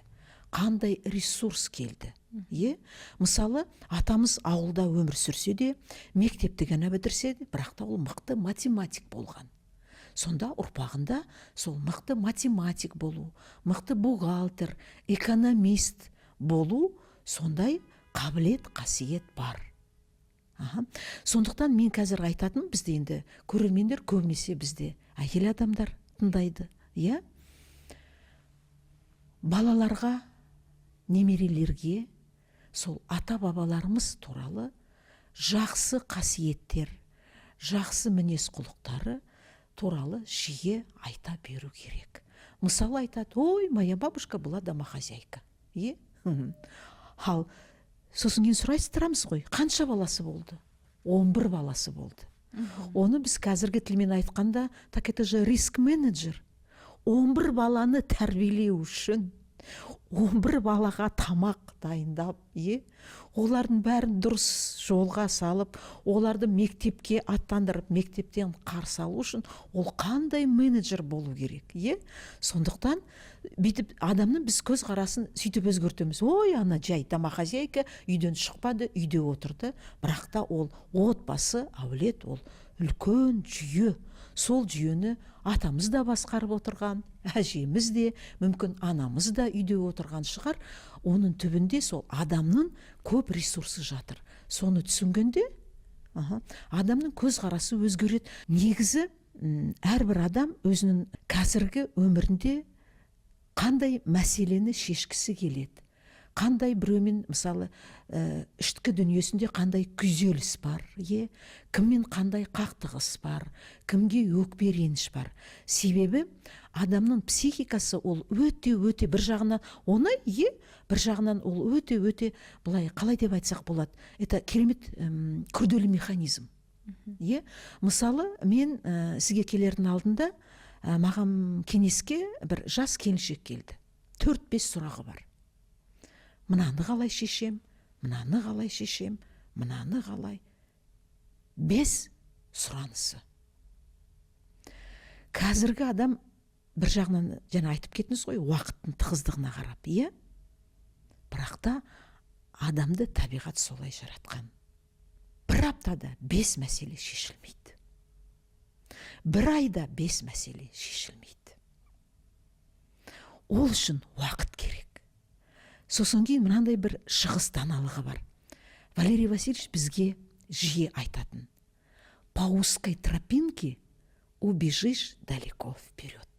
қандай ресурс келді, е. Мысалы, атамыз ауылда өмір сүрсе де, мектепті ғана бітірсе де, бірақ та ол мықты математик болған. Сонда ұрпағында сол мықты математик болу, мықты бухгалтер, экономист болу, сондай қабілет, қасиет бар. Аха. Сондықтан мен қазір айтатыным, бізде енді көрермендер көбінесе бізде әйел адамдар тыңдайды, иә. Балаларға, немерелерге сол ата бабаларымыз туралы жақсы қасиеттер, жақсы мінез құлықтары туралы жиі айта беру керек. Мысалы, айтады: «Ой, моя бабушка была домохозяйка», е. Ал сосын кейін сұрастырамыз ғой, қанша баласы болды? 11 баласы болды. Оны біз қазіргі тілмен айтқанда, так это же риск менеджер. 11 баланы тәрбиелеу үшін, 11 балаға тамақ дайындап, е, олардың бәрін дұрыс жолға салып, оларды мектепке аттандырып, мектептен қарсы алу үшін ол қандай менеджер болу керек, е. Сондықтан бүйтіп адамның біз көзқарасын сөйтіп өзгертеміз: ой, ана жай домохозяйка, үйден шықпады, үйде отырды. Бірақ та ол отбасы, әулет, ол үлкен жүйе. Сол жүйені атамыз да басқарып отырған, әжеміз де, мүмкін, анамыз да үйде отырған шығар. Оның түбінде сол адамның көп ресурсы жатыр. Соны түсінгенде, аха, адамның көзқарасы өзгереді. Негізі әрбір адам өзінің қазіргі өмірінде қандай мәселені шешкісі келеді, қандай біреумен, мысалы, ішкі дүниесінде қандай күйзеліс бар, е, кіммен қандай қақтығыс бар, кімге өкпе реніш бар. Себебі адамның психикасы ол өте өте бір жағынан оңай, е, бір жағынан ол өте өте былай, қалай деп айтсақ болады, это керемет күрделі механизм, е. Мысалы, мен сізге келердің алдында маған кеңеске бір жас келіншек келді. Төрт бес сұрағы бар: мынаны қалай шешем, мынаны қалай шешем, мынаны қалай. Бес сұранысы. Қазіргі адам бір жағынан, жаңа айтып кеттіңіз ғой, уақыттың тығыздығына қарап, иә. Бірақ та адамды табиғат солай жаратқан: бір аптада бес мәселе шешілмейді, бір айда бес мәселе шешілмейді. Ол үшін уақыт керек. Сосын кейін мынандай бір шығыс даналығы бар, Валерий Васильевич бізге жиі айтатын: «По узкой тропинке убежишь далеко вперед».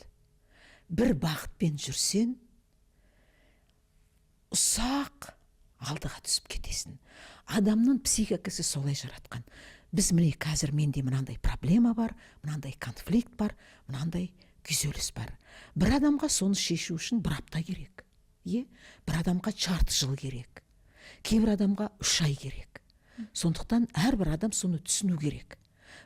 Бір бағытпен жүрсең, ұсақ алдыға түсіп кетесің. Адамның психикасы солай жаратқан. Біз міне қазір менде мынандай проблема бар, мынандай конфликт бар, мынандай күйзеліс бар. Бір адамға соны шешу үшін бір апта керек, е, бір адамға жарты жыл керек, кейбір адамға 3 ай керек. Сондықтан әрбір адам соны түсіну керек: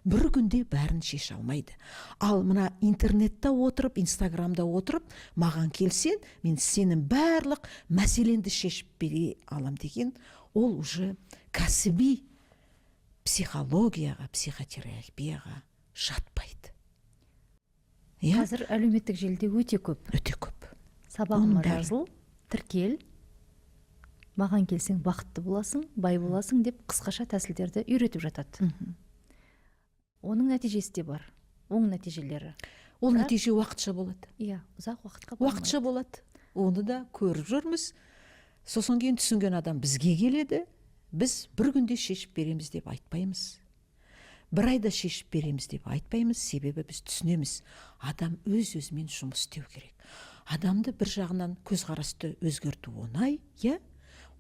бір күнде бәрін шеше алмайды. Ал мына интернетте отырып, инстаграмда отырып, маған келсең, мен сенің барлық мәселеңді шешіп бере алам деген, ол уже кәсіби психологияға, психотерапияға жатпайды, иә. Қазір әлеуметтік желіде өте көп. Өте көп. Сабағыма жазыл, тіркел, маған келсең, бақытты боласың, бай боласың деп қысқаша тәсілдерді үйретіп жатады. Оның нәтижесі де бар, оң нәтижелері. Ол нәтиже уақытша болады. Иә, ұзақ уақытқа. Уақытша болады, оны да көріп жүрміз. Сосын кейін түсінген адам бізге келеді. Біз бір күнде шешіп береміз деп айтпаймыз, бір айда шешіп береміз деп айтпаймыз. Себебі біз түсінеміз, адам өз өзімен жұмыс істеу керек. Адамды бір жағынан көзқарасты өзгерту оңай, иә,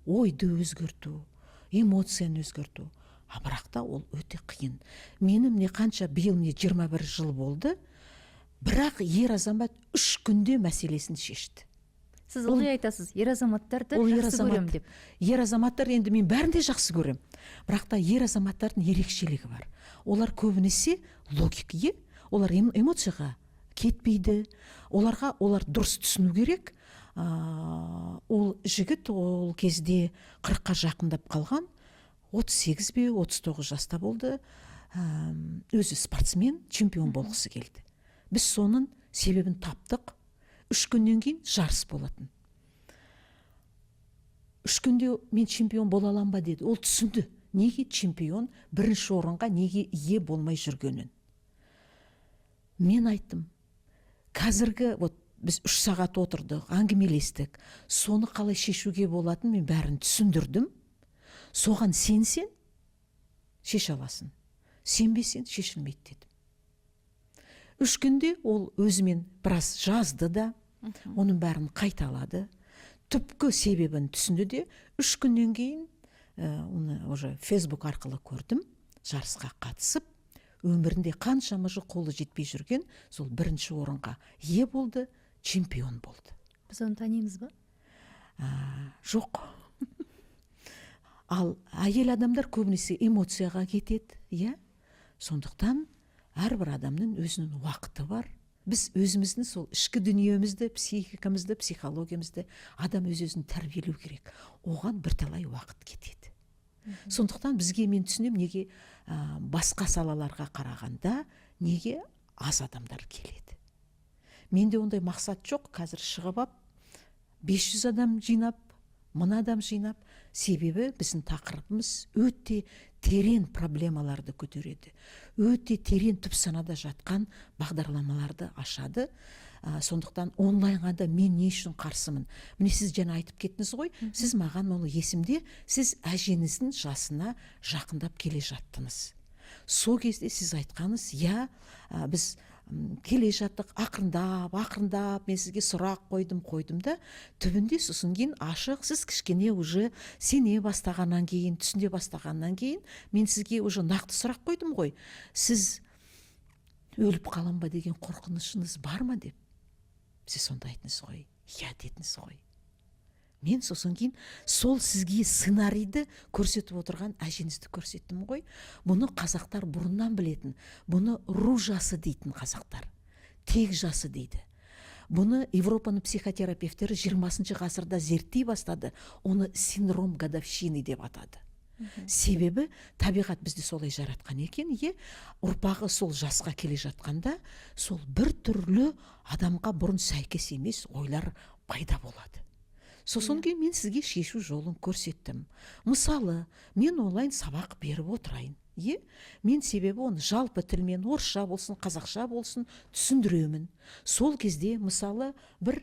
ойды өзгерту, эмоцияны өзгерту, а бірақ та ол өте қиын. Мені міне қанша, биыл міне 21 жыл болды, бірақ ер азамат 3 күнде мәселесін шешті. Сіз ылғи айтасыз, ер азаматтарды ол жақсы көремін деп. Ер азаматтар енді, мен бәрін де жақсы көремін, бірақ та ер азаматтардың ерекшелігі бар: олар көбінесе логик, е, олар эмоцияға кетпейді. Оларға олар дұрыс түсіну керек. Ол жігіт ол кезде 40-қа жақындап қалған, 38 бе, 39 жаста болды. Өзі спортсмен, чемпион болғысы келді. Біз соның себебін таптық. 3 күннен кейін жарыс болатын. 3 күнде мен чемпион бола аламын ба деді. Ол түсінді, неге чемпион, бірінші орынға неге ие болмай жүргенін. Мен айттым, қазіргі вот біз 3 сағат отырдық, әңгімелестік, соны қалай шешуге болатынын мен бәрін түсіндірдім. Соған сенсең шеше аласың, сенбесең шешілмейді дедім. 3 күнде ол өзімен біраз жазды да, оның бәрін қайталады, түпкі себебін түсінді де, 3 күннен кейін оны уже Facebook арқылы көрдім, жарысқа қатысып, өмірінде қаншама жыл қолы жетпей жүрген сол бірінші орынға ие болды, чемпион болды. Біз оны танимыз ба? Жоқ. Ал әйел адамдар көбінесе эмоцияға кетеді, иә? Сондықтан әрбір адамның өзінің уақыты бар. Біз өзіміздің сол ішкі дүниемізді, психикамызды, психологиямызды адам өз-өзін тәрбиелеу керек. Оған бірталай уақыт кетеді. Сондықтан бізге, мен түсінемін, неге басқа салаларға қарағанда неге аз адамдар келеді. Менде ондай мақсат жоқ, қазір шығып ап 500 адам жинап, 1000 адам жинап, себебі біздің тақырыбымыз өте терең проблемаларды көтереді, өте терең түп санада жатқан бағдарламаларды ашады. Сондықтан онлайнға да мен не үшін қарсымын? Міне, сіз жаңа айтып кеттіңіз ғой, сіз маған ол есімде, сіз әжеңіздің жасына жақындап келе жаттыңыз. Сол кезде сіз айтқаныңыз, иә, біз келе жаттық, ақырындап, ақырындап мен сізге сұрақ қойдым да, түбінде сосын кейін ашық, сіз кішкене уже сене бастағаннан кейін, түсіне бастағаннан кейін мен сізге уже нақты сұрақ қойдым ғой. Сіз өліп қалам ба деген қорқынышыңыз бар ма деп. Сіз сонда айттыңыз ғой, иә дедіңіз ғой. Мен сосын кейін сол сізге сценарийді көрсетіп отырған әжеңізді көрсеттім ғой. Бұны қазақтар бұрыннан білетін. Бұны ру жасы дейтін қазақтар. Тек жасы дейді. Бұны Европаның психотерапевтері 20 ғасырда зерттей бастады. Оны синдром годовщины деп атады. Себебі табиғат бізді солай жаратқан екен, ұрпағы сол жасқа келе жатқанда сол бір түрлі адамға бұрын сәйкес емес ойлар пайда болады. Сосын кейін мен сізге шешу жолын көрсеттім. Мысалы, мен онлайн сабақ беріп отырайын. Мен себебі оны жалпы тілмен, орысша болсын, қазақша болсын, түсіндіремін. Сол кезде, мысалы, бір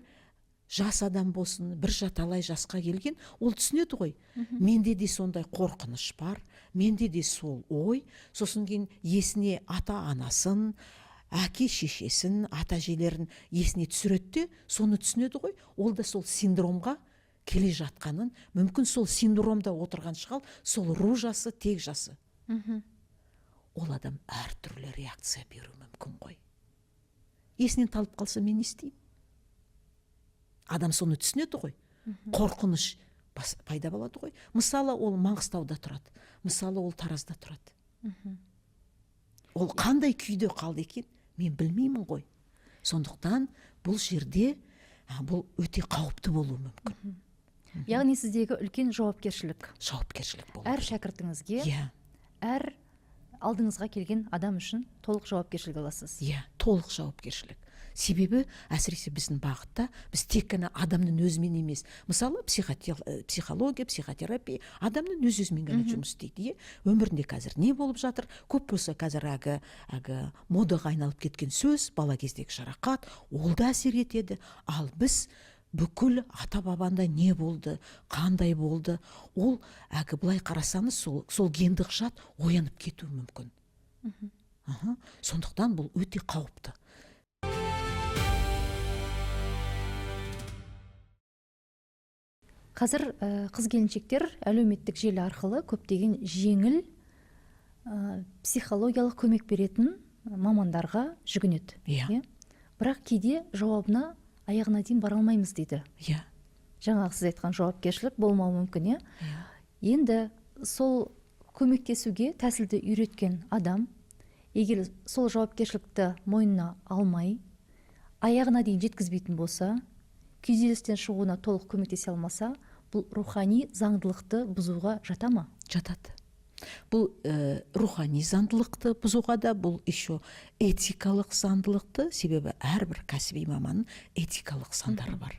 жас адам болсын, бір жаталай жасқа келген, ол түсінеді ғой. Менде де сондай қорқыныш бар, менде де сол ой. Сосын кейін есіне ата-анасын, әке шешесін, ата әжелерін есіне түсіреді де, соны түсінеді ғой. Ол да сол синдромға келе жатқанын, мүмкін сол синдромда отырған шығар, сол ру жасы, тек жасы. Ол адам әртүрлі реакция беруі мүмкін ғой. Есінен талып қалса, мен не істеймін? Адам соны түсінеді ғой. Қорқыныш пайда болады ғой. Мысалы, ол Маңғыстауда тұрады, мысалы, ол Таразда тұрады. Ол қандай күйде қалды екен, мен білмеймін ғой. Сондықтан бұл жерде, бұл өте қауіпті болуы мүмкін. Яғни сіздегі үлкен жауапкершілік. Жауапкершілік болу Әр керек. шәкіртіңізге, әр алдыңызға келген адам үшін толық жауапкершілік аласыз. Иә, толық жауапкершілік. Себебі әсіресе біздің бағытта біз тек қана адамның өзімен емес. Мысалы, психология, психотерапия адамның өз өзімен ғана жұмыс істейді. Иә? Өмірінде қазір не болып жатыр? Көп болса қазір әлгі модаға айналып кеткен сөз, бала кездегі жарақат, ол да әсер етеді. Ал біз бүкіл ата-бабанда не болды, қандай болды, ол әлгі былай қарасаңыз, сол гендік жад оянып кетуі мүмкін. Сондықтан бұл өте қауіпті. Қазір қыз келіншектер әлеуметтік желі арқылы көптеген жеңіл психологиялық көмек беретін мамандарға жүгінеді. Иә? Бірақ кейде жауабына аяғына дейін бара алмаймыз дейді. Жаңағы сіз айтқан жауапкершілік болмауы мүмкін, иә? Енді сол көмектесуге тәсілді үйреткен адам, егер сол жауапкершілікті мойнына алмай, аяғына дейін жеткізбейтін болса, күйзелістен шығуына толық көмектесе алмаса, бұл рухани заңдылықты бұзуға жата ма? Жатады. Бұл рухани заңдылықты бұзуға да, бұл еще этикалық заңдылықты, себебі әрбір кәсіби маманның этикалық заңдары бар.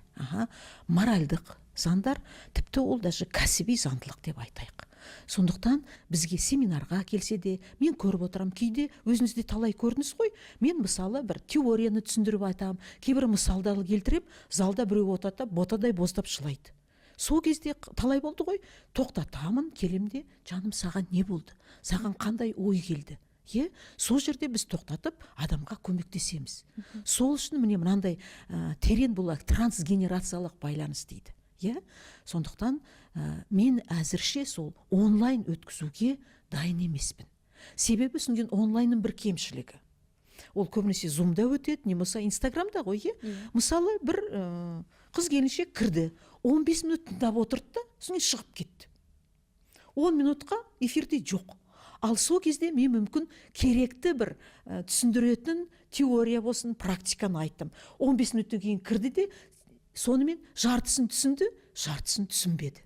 Моральдық заңдар, тіпті ол даже кәсіби заңдылық деп айтайық. Сондықтан бізге семинарға келсе де, мен көріп отырамын. Кейде өзіңіз де талай көрдіңіз ғой. Мен мысалы бір теорияны түсіндіріп айтамын, кейбір мысалдар келтіріп, залда біреу отырады да ботадай боздап жылайды. Сол кезде талай болды ғой, тоқтатамын, келем де, жаным, саған не болды, саған қандай ой келді? Е, сол жерде біз тоқтатып, адамға көмектесеміз. Сол үшін міне мынандай терең, бұл трансгенерациялық байланыс дейді. Иә, сондықтан мен әзірше сол онлайн өткізуге дайын емеспін. Себебі содан кейін онлайнның бір кемшілігі, ол көбінесе зумда өтеді, не болмаса инстаграмда ғой, иә. Мысалы, бір қыз келіншек кірді, 15 минут тыңдап отырды да, содан кейін шығып кетті, 10 минутқа эфирде жоқ. Ал сол кезде мен мүмкін керекті бір түсіндіретін теория болсын, практиканы айттым. 15 минуттан кейін кірді де, сонымен жартысын түсінді, жартысын түсінбеді.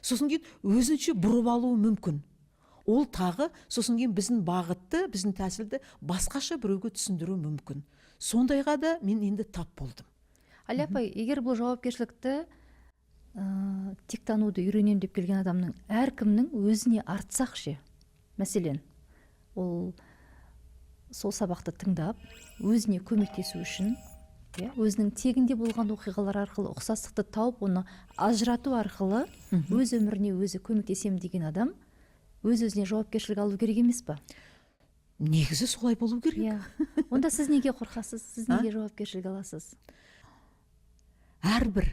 Сосын кейін өзінше бұрып алуы мүмкін. Ол тағы сосын кейін біздің бағытты, біздің тәсілді басқаша біреуге түсіндіруі мүмкін. Сондайға да мен енді тап болдым. Әлия апай, егер бұл жауапкершілікті, тектануды үйренемін деп келген адамның әркімнің өзіне артсақ ше, мәселен, ол сол сабақты тыңдап, өзіне көмектесу үшін, иә, өзінің тегінде болған оқиғалар арқылы ұқсастықты тауып, оны ажырату арқылы өз өміріне өзі көмектесемін деген адам өз өзіне жауапкершілік алу керек емес па? Негізі солай болу керек. Иә, онда сіз неге қорқасыз, сіз А? неге жауапкершілік аласыз? Әрбір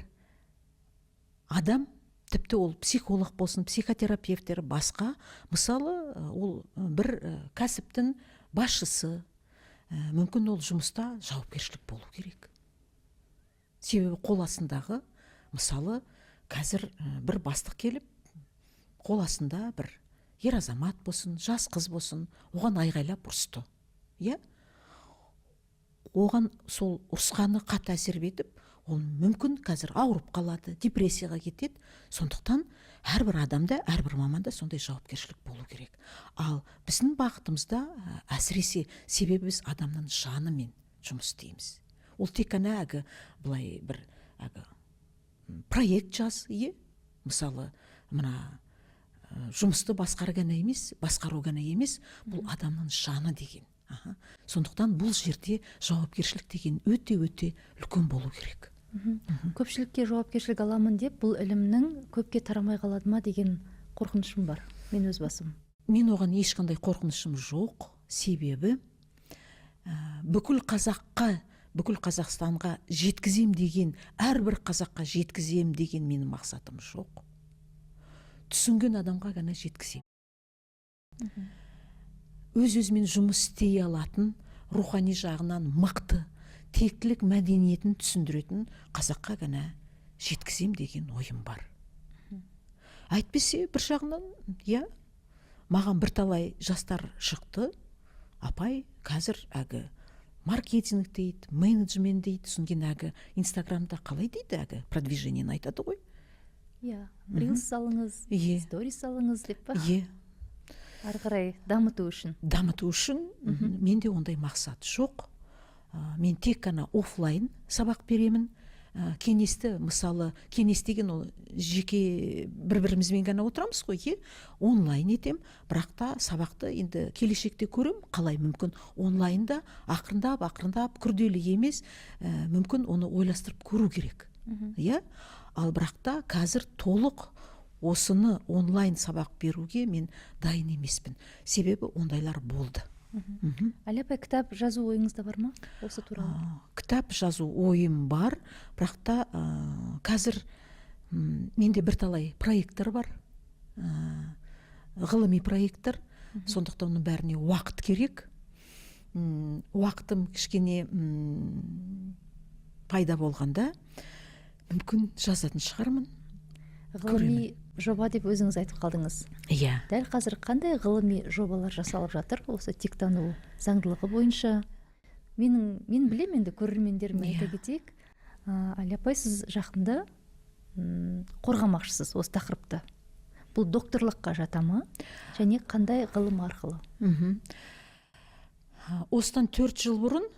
адам, тіпті ол психолог болсын, психотерапевттер, басқа, мысалы, ол бір кәсіптің басшысы, мүмкін ол жұмыста жауапкершілік болу керек. Себебі қол астындағы, мысалы, қазір бір бастық келіп, қол астында бір ер азамат болсын, жас қыз болсын, оған айғайлап ұрысты, иә. Оған сол ұрысқаны қатты әсер етіп, ол мүмкін қазір ауырып қалады, депрессияға кетеді. Сондықтан әрбір адамда, әрбір маманда сондай жауапкершілік болу керек. Ал біздің бағытымызда әсіресе, себебі біз адамның жанымен жұмыс істейміз. Ол тек қана әлгі былай бір әлгі проект жаз, иә, мысалы, мына жұмысты басқару ғана емес, басқару ғана емес, бұл адамның жаны деген. Аха. Сондықтан бұл жерде жауапкершілік деген өте өте үлкен болу керек. Көпшілікке жауапкершілік аламын деп, бұл ілімнің көпке тарамай қалады ма деген қорқынышым бар мен өз басым. Мен оған ешқандай қорқынышым жоқ. Себебі бүкіл қазаққа, бүкіл Қазақстанға жеткізем деген, әрбір қазаққа жеткізем деген менің мақсатым жоқ. Түсінген адамға ғана жеткізем. Өз өзімен жұмыс істей алатын, рухани жағынан мықты, тектілік мәдениетін түсіндіретін қазаққа ғана жеткізем деген ойым бар. Әйтпесе, бір жағынан, иә, маған бірталай жастар шықты: «Апай, қазір әлгі маркетинг дейді, менеджмент дейді, содан кейін әлгі инстаграмда қалай дейді, әлгі продвижение ні айтады ғой». Иә, рилс салыңыз, сторис салыңыз деп па? Иә. Ары қарай дамыту үшін. Дамыту үшін. Менде ондай мақсат жоқ. Мен тек қана офлайн сабақ беремін. Кеңесті, мысалы, кеңес деген ол жеке бір бірімізбен ғана отырамыз ғой, иә, онлайн етем. Бірақ та сабақты енді келешекте көрем, қалай мүмкін онлайнда ақырындап ақырындап, күрделі емес, мүмкін оны ойластырып көру керек, иә. Ал бірақ та қазір толық осыны онлайн сабақ беруге мен дайын емеспін, себебі ондайлар болды. Әлия апай, кітап жазу ойыңызда бар ма осы туралы? Кітап жазу ойым бар, бірақ та қазір менде бірталай проекттер бар, ғылыми проекттер. Сондықтан оның бәріне уақыт керек. Уақытым кішкене пайда болғанда, мүмкін, жазатын шығармын. Ғылыми жоба деп өзіңіз айтып қалдыңыз. Иә. Дәл қазір қандай ғылыми жобалар жасалып жатыр осы тектану заңдылығы бойынша? Мен білемін, енді көрермендеріме айта кетейік. Әлия апай, сіз жақында қорғамақшысыз осы тақырыпты. Бұл докторлыққа жата ма және қандай ғылым арқылы? Осыдан 4 жыл бұрын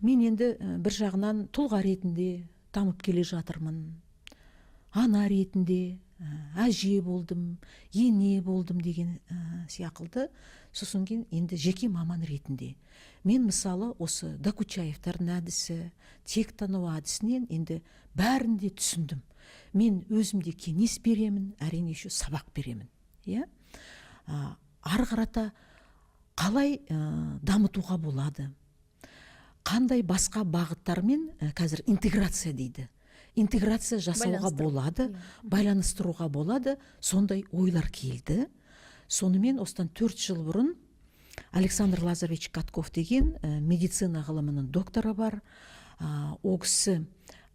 мен енді бір жағынан тұлға ретінде дамып келе жатырмын, ана ретінде. Әже болдым, ене болдым деген сияқылды. Сосын кейін енді жеке маман ретінде мен, мысалы, осы Докучаевтардың әдісі, тектану әдісінен енді бәрін де түсіндім. Мен өзім де кеңес беремін, әрине, еще сабақ беремін, иә. Ары қарата қалай дамытуға болады, қандай басқа бағыттармен, қазір интеграция дейді, интеграция жасауға болады, байланыстыруға болады, сондай ойлар келді. Сонымен осыдан 4 жыл бұрын Александр Лазаревич Катков деген медицина ғылымының докторы бар. Ол кісі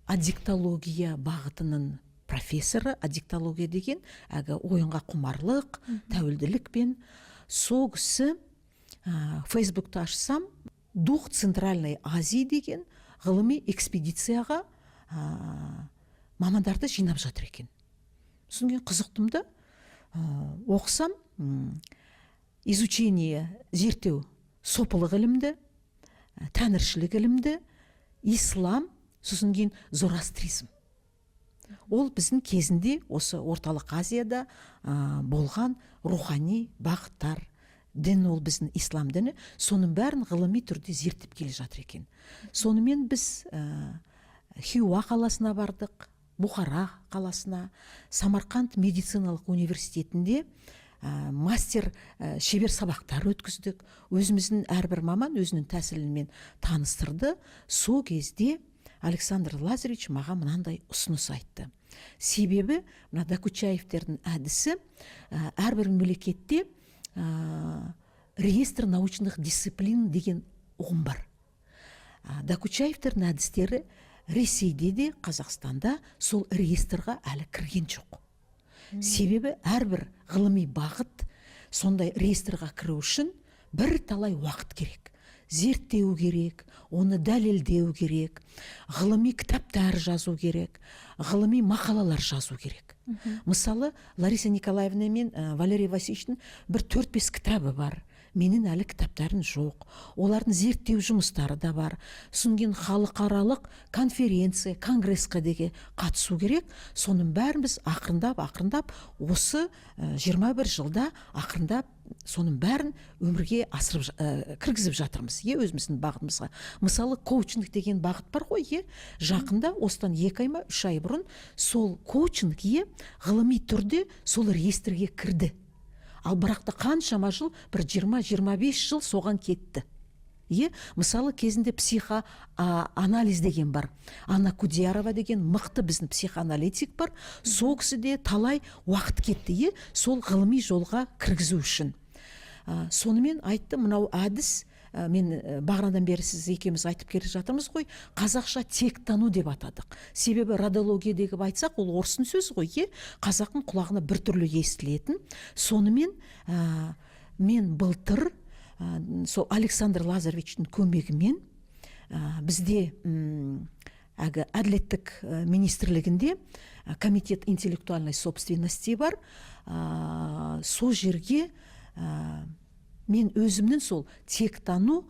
аддиктология бағытының профессоры. Аддиктология деген әлгі ойынға құмарлық, тәуелділікпен. Сол кісі Фейсбукты ашсам, «Дух Центральной Азии» деген ғылыми экспедицияға мамандарды жинап жатыр екен. Содан кейін қызықтым да, оқысам, изучение, зерттеу сопылық ілімді, тәңіршілік ілімді, ислам, сосын кейін зороастризм. Ол біздің кезінде осы Орталық Азияда болған рухани бағыттар, дін, ол біздің ислам діні. Соның бәрін ғылыми түрде зерттеп келе жатыр екен. Сонымен біз Хиуа қаласына бардық, Бұхара қаласына, Самарқанд медициналық университетінде мастер шебер сабақтар өткіздік. Өзіміздің әрбір маман өзінің тәсілімен таныстырды. Сол кезде Александр Лазаревич маған мынандай ұсыныс айтты. Себебі мына Докучаевтердің әдісі әрбір мемлекетте реестр научных дисциплин деген ұғым бар. Докучаевтердің әдістері Ресейде де, Қазақстанда сол реестрға әлі кірген жоқ. Себебі әрбір ғылыми бағыт сондай реестрға кіру үшін бір талай уақыт керек, зерттеу керек, оны дәлелдеу керек, ғылыми кітаптар жазу керек, ғылыми мақалалар жазу керек. Мысалы, Лариса Николаевна мен Валерий Васильевичтің бір 4-5 кітабы бар, менің әлі кітаптарым жоқ. Олардың зерттеу жұмыстары да бар. Содан кейін халықаралық конференция, конгресске деге қатысу керек. Соның бәрін біз ақырындап ақырындап осы 21 жылда ақырындап соның бәрін өмірге асырып, кіргізіп жатырмыз, е, өзіміздің бағытымызға. Мысалы, коучинг деген бағыт бар ғой, е. Жақында, осыдан 2 ай ма, 3 ай бұрын сол коучинг, е, ғылыми түрде сол реестрге кірді. Ал бірақ та қаншама жыл, бір 20-25 жыл соған кетті, е. Мысалы, кезінде психоанализ деген бар, Анна Кудиярова деген мықты біздің психоаналитик бар, сол кісіде талай уақыт кетті, е, сол ғылыми жолға кіргізу үшін. Сонымен айтты, мынау әдіс, мен бағанадан бері сіз екеуміз айтып келе жатырмыз ғой, қазақша тектану деп атадық. Себебі родология деп айтсақ, ол орыстың сөзі ғой, е, қазақтың құлағына біртүрлі естілетін. Сонымен мен былтыр сол Александр Лазаревичтің көмегімен бізде әлгі әділеттік министрлігінде комитет интеллектуальной собственности бар. Сол жерге мен өзімнің сол тектану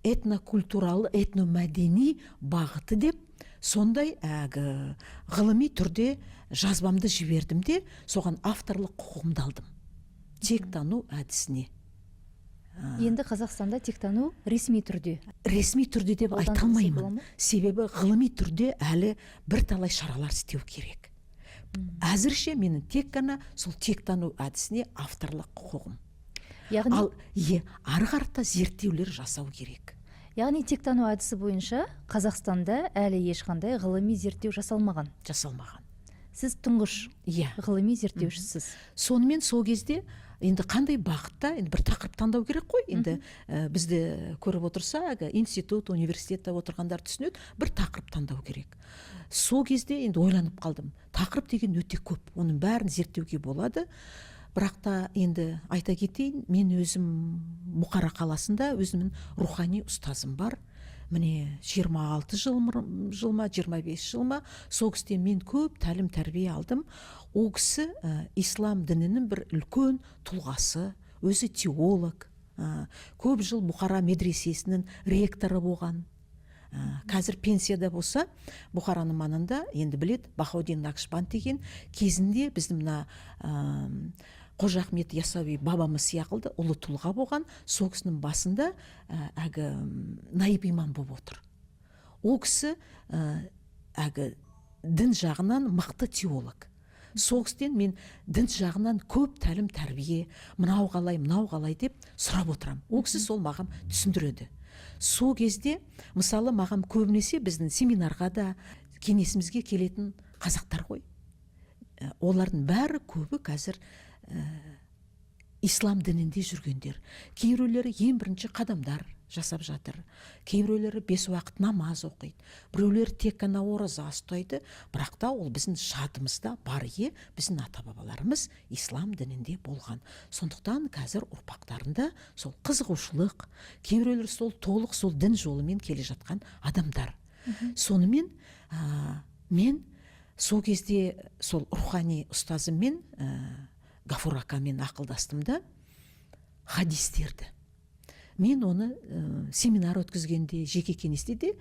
этнокультуралы, этномәдени бағыты деп сондай әлгі ғылыми түрде жазбамды жібердім де, соған авторлық құқығымды алдым тектану әдісіне. Енді Қазақстанда тектану ресми түрде Ресми түрде деп айта қолданылса бола алмаймын, ма? себебі ғылыми түрде әлі бірталай шаралар істеу керек. Әзірше менің тек қана сол тектану әдісіне авторлық құқығым. Яғни Ал, е, ары қарата зерттеулер жасау керек. Яғни тектану әдісі бойынша Қазақстанда әлі ешқандай ғылыми зерттеу жасалмаған? Жасалмаған. Сіз тұңғыш ғылыми зерттеушісіз. Сонымен сол кезде енді қандай бағытта, енді бір тақырып таңдау керек қой енді. Бізді көріп отырса, әлгі институт, университетте отырғандар түсінеді, бір тақырып таңдау керек. Сол кезде енді ойланып қалдым. Тақырып деген өте көп, оның бәрін зерттеуге болады. Бірақ та енді айта кетейін, мен өзім Бұқара қаласында өзімнің рухани ұстазым бар. Міне, 26 жыл, жыл ма, 25 жыл ма, сол кісіден мен көп тәлім тәрбие алдым. Ол кісі ислам дінінің бір үлкен тұлғасы, өзі теолог, көп жыл Бұқара медресесінің ректоры болған. Қазір пенсияда болса, Бұхараның маңында, енді білет, Бахаудин Накшбанд деген, кезінде біздің мына Қожа Ахмет Яссауи бабамыз сияқылды ұлы тұлға болған. Сол кісінің басында әлгі наиб имам болып отыр. Ол кісі әлгі дін жағынан мықты теолог. Сол кісіден мен дін жағынан көп тәлім тәрбие, мынау қалай, мынау қалай деп сұрап отырамын. Ол кісі сол маған түсіндіреді. Сол кезде, мысалы, маған көбінесе біздің семинарға да, кеңесімізге келетін қазақтар ғой. Олардың бәрі, көбі қазір ислам дінінде жүргендер. Кейбіреулері ең бірінші қадамдар жасап жатыр, кейбіреулері бес уақыт намаз оқиды, біреулері тек қана ораза ұстайды. Бірақ та ол біздің жадымызда бар, е, біздің ата бабаларымыз ислам дінінде болған. Сондықтан қазір ұрпақтарында сол қызығушылық, кейбіреулері сол толық сол дін жолымен келе жатқан адамдар. Сонымен мен сол кезде сол рухани ұстазыммен, Гафур акамен ақылдастым да, хадистерді мен оны семинар өткізгенде, жеке кеңесте де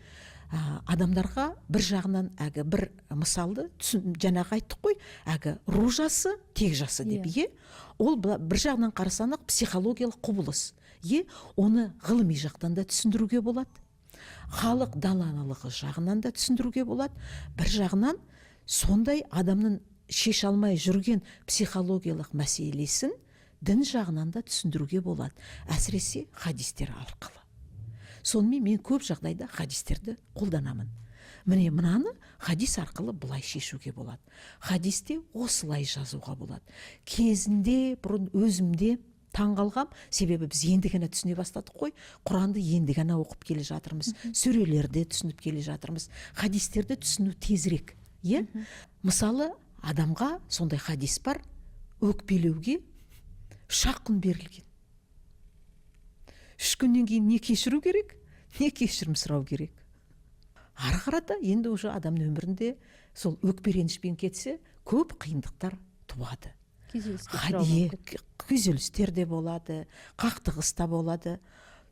адамдарға бір жағынан әлгі бір мысалды түсін, жаңағы айттық қой, әлгі ру жасы, тек жасы деп, иә. Ол бір жағынан қарасаңық, психологиялық құбылыс, е, оны ғылыми жақтан да түсіндіруге болады, халық даналығы жағынан да түсіндіруге болады. Бір жағынан сондай адамның шеше алмай жүрген психологиялық мәселесін дін жағынан да түсіндіруге болады, әсіресе хадистер арқылы. Сонымен мен көп жағдайда хадистерді қолданамын. Міне, мынаны хадис арқылы былай шешуге болады, хадисте осылай жазуға болады. Кезінде бұрын өзімде таң қалғам, себебі біз енді ғана түсіне бастадық қой, Құранды енді ғана оқып келе жатырмыз, сүрелерді түсініп келе жатырмыз, хадистерді түсіну тезірек, иә. Мысалы, адамға сондай хадис бар: өкпелеуге 3-ақ күн берілген, 3 күннен кейін не кешіру керек, не кешірім сұрау керек. Ары қарата енді уже адамның өмірінде сол өкпе ренішпен кетсе, көп қиындықтар туады. Күйзеліске ұшырауы мүмкін. Күйзелістер де болады, қақтығыс та болады.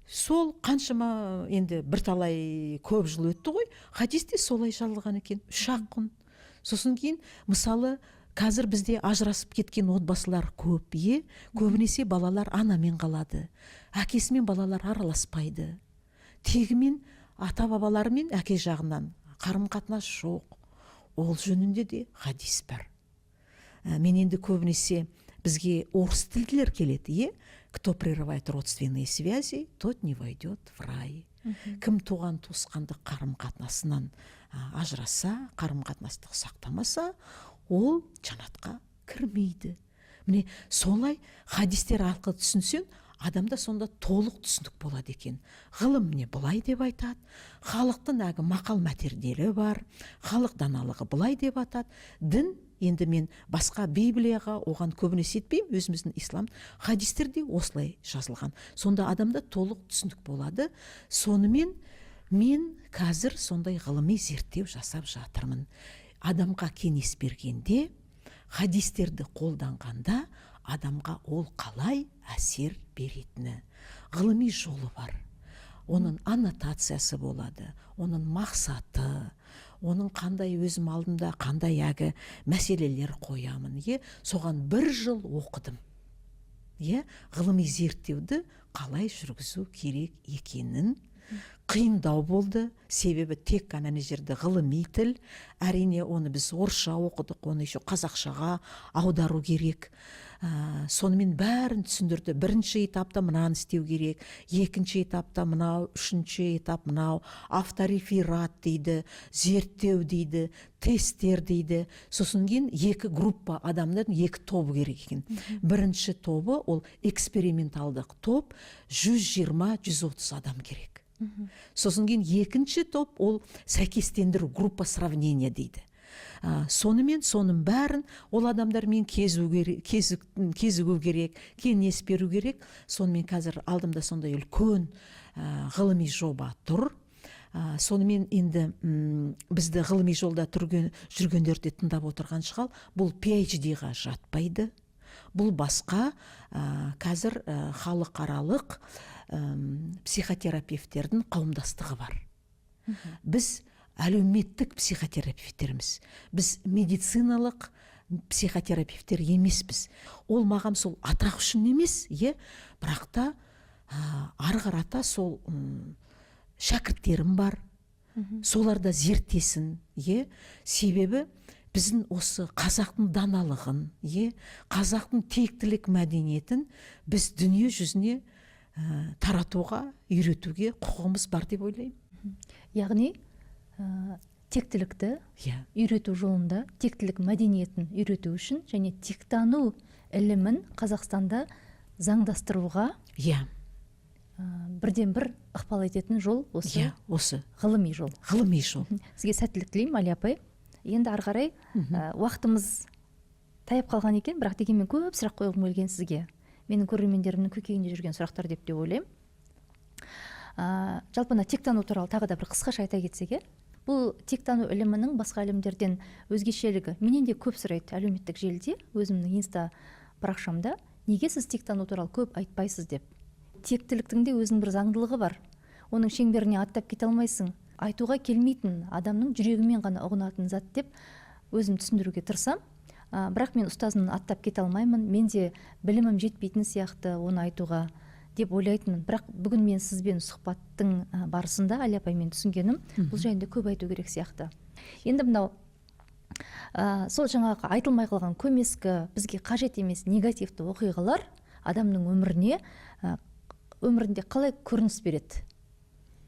Сол қаншама енді бірталай көп жыл өтті ғой, хадисте солай жазылған екен, 3-ақ күн. Сосын кейін, мысалы, қазір бізде ажырасып кеткен отбасылар көп, е, көбінесе балалар анамен қалады, әкесімен балалар араласпайды, тегімен ата бабаларымен әке жағынан қарым қатынас жоқ. Ол жөнінде де хадис бар. Мен енді көбінесе бізге орыс тілділер келеді, е, кто прерывает родственные связи, тот не войдет в рай. Кім туған туысқандық қарым қатынасынан ажыраса, қарым қатынасты сақтамаса, ол жанатқа кірмейді. Міне, солай хадистер арқылы түсінсең, адамда сонда толық түсінік болады екен. Ғылым не былай деп айтады, халықтың әлгі мақал мәтелдері бар, халық даналығы былай деп атады. Дін енді мен басқа Библияға, оған көбінесе етпеймін, өзіміздің ислам хадистерде осылай жазылған. Сонда адамда толық түсінік болады. Сонымен мен қазір сондай ғылыми зерттеу жасап жатырмын: адамға кеңес бергенде, хадистерді қолданғанда адамға ол қалай әсер беретіні. Ғылыми жолы бар, оның аннотациясы болады, оның мақсаты, оның қандай, өзім алдымда қандай әлгі мәселелер қоямын, е, соған бір жыл оқыдым, иә, ғылыми зерттеуді қалай жүргізу керек екенін. Қиындау болды, себебі тек қана ана жерде ғылыми тіл, әрине, оны біз орысша оқыдық, оны еще қазақшаға аудару керек. Сонымен бәрін түсіндірді: бірінші этапта мынаны істеу керек, екінші этапта мынау, үшінші этап мынау, автореферат дейді, зерттеу дейді, тесттер дейді. Сосын кейін екі группа адамдардың екі тобы керек екен. Бірінші тобы ол эксперименталдық топ, 120-130 адам керек. Сосын кейін екінші топ ол сәйкестендіру, группа сравнения дейді. Сонымен соның бәрін ол адамдармен кезу керек, кезігу керек, кеңес беру керек. Сонымен қазір алдымда сондай үлкен ғылыми жоба тұр. Сонымен енді бізді ғылыми жолда жүргендер де тыңдап отырған шығар, бұл PhD-ға жатпайды, бұл басқа. Қазір халықаралық психотерапевтердің қауымдастығы бар. Біз әлеуметтік психотерапевттерміз, біз медициналық психотерапевттер емеспіз. Ол маған сол атақ үшін емес, иә, бірақ та ары қарата сол шәкірттерім бар, солар да зерттесін, иә. Себебі біздің осы қазақтың даналығын, иә, қазақтың тектілік мәдениетін біз дүние жүзіне таратуға, үйретуге құқығымыз бар деп ойлаймын. Яғни тектілікті үйрету жолында, тектілік мәдениетін үйрету үшін және тектану ілімін Қазақстанда заңдастыруға бірден бір ықпал ететін жол осы. Иә, осы ғылыми жол. Ғылыми жол. Сізге сәттілік тілеймін, Әлия апай. Енді ары қарай уақытымыз таяп қалған екен, бірақ дегенмен көп сұрақ қойғым келген сізге. Менің көрермендерімнің көкейінде жүрген сұрақтар деп те ойлаймын. Жалпы мына тектану туралы тағы да бір қысқаша айта кетсек, иә. Бұл тектану ілімінің басқа ілімдерден өзгешелігі. Менен де көп сұрайды әлеуметтік желіде, өзімнің инста парақшамда, неге сіз тектану туралы көп айтпайсыз деп. Тектіліктің де өзінің бір заңдылығы бар. Оның шеңберіне аттап кете алмайсың. Айтуға келмейтін, адамның жүрегімен ғана ұғынатын зат деп өзім түсіндіруге тырысамын. Бірақ мен ұстазымнан аттап кете алмаймын, мен де білімім жетпейтін сияқты оны айтуға деп ойлайтынмын. Бірақ бүгін мен сізбен сұхбаттың барысында, Әлия апай, мен түсінгенім, бұл жайында көп айту керек сияқты. Енді мынау сол жаңағы айтылмай қалған көмескі, бізге қажет емес негативті оқиғалар адамның өмірінде қалай көрініс береді?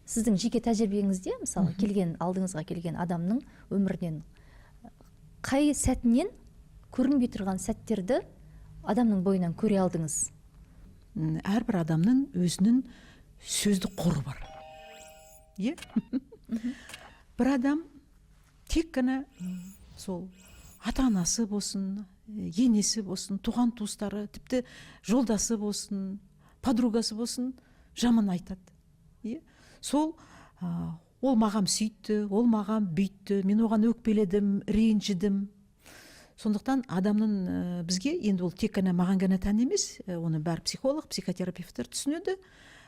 Сіздің жеке тәжірибеңізде, мысалы, келген, алдыңызға келген адамның өмірінен қай сәтінен көрінбей тұрған сәттерді адамның бойынан көре алдыңыз? Әрбір адамның өзінің сөздік қоры бар, иә. Бір адам тек қана сол ата анасы болсын, енесі болсын, туған туыстары, тіпті жолдасы болсын, подругасы болсын, жаман айтады, иә. Сол ол маған сөйтті, ол маған бүйтті, мен оған өкпеледім, ренжідім. Сондықтан адамның бізге енді ол тек қана маған ғана тән емес, оны бәрі психолог, психотерапевттер түсінеді.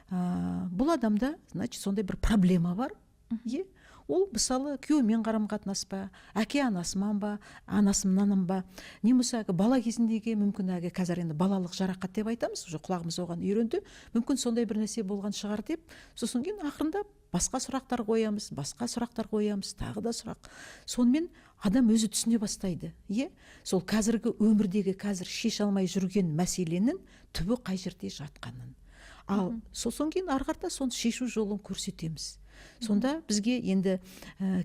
Бұл адамда, значит, сондай бір проблема бар, иә. Ол, мысалы, күйеуімен қарым қатынас па, әке анасымен ба, анасынан ба, не болмаса әлгі бала кезіндегі, мүмкін, әлгі қазір енді балалық жарақат деп айтамыз, уже құлағымыз оған үйренді, мүмкін, сондай бір нәрсе болған шығар деп. Сосын кейін ақырындап басқа сұрақтар қоямыз, басқа сұрақтар қоямыз, тағы да сұрақ. Сонымен адам өзі түсіне бастайды, иә, сол қазіргі өмірдегі қазір шеше алмай жүрген мәселенің түбі қай жерде жатқанын. Ал сосын кейін ары қарата соны шешу жолын көрсетеміз. Сонда бізге енді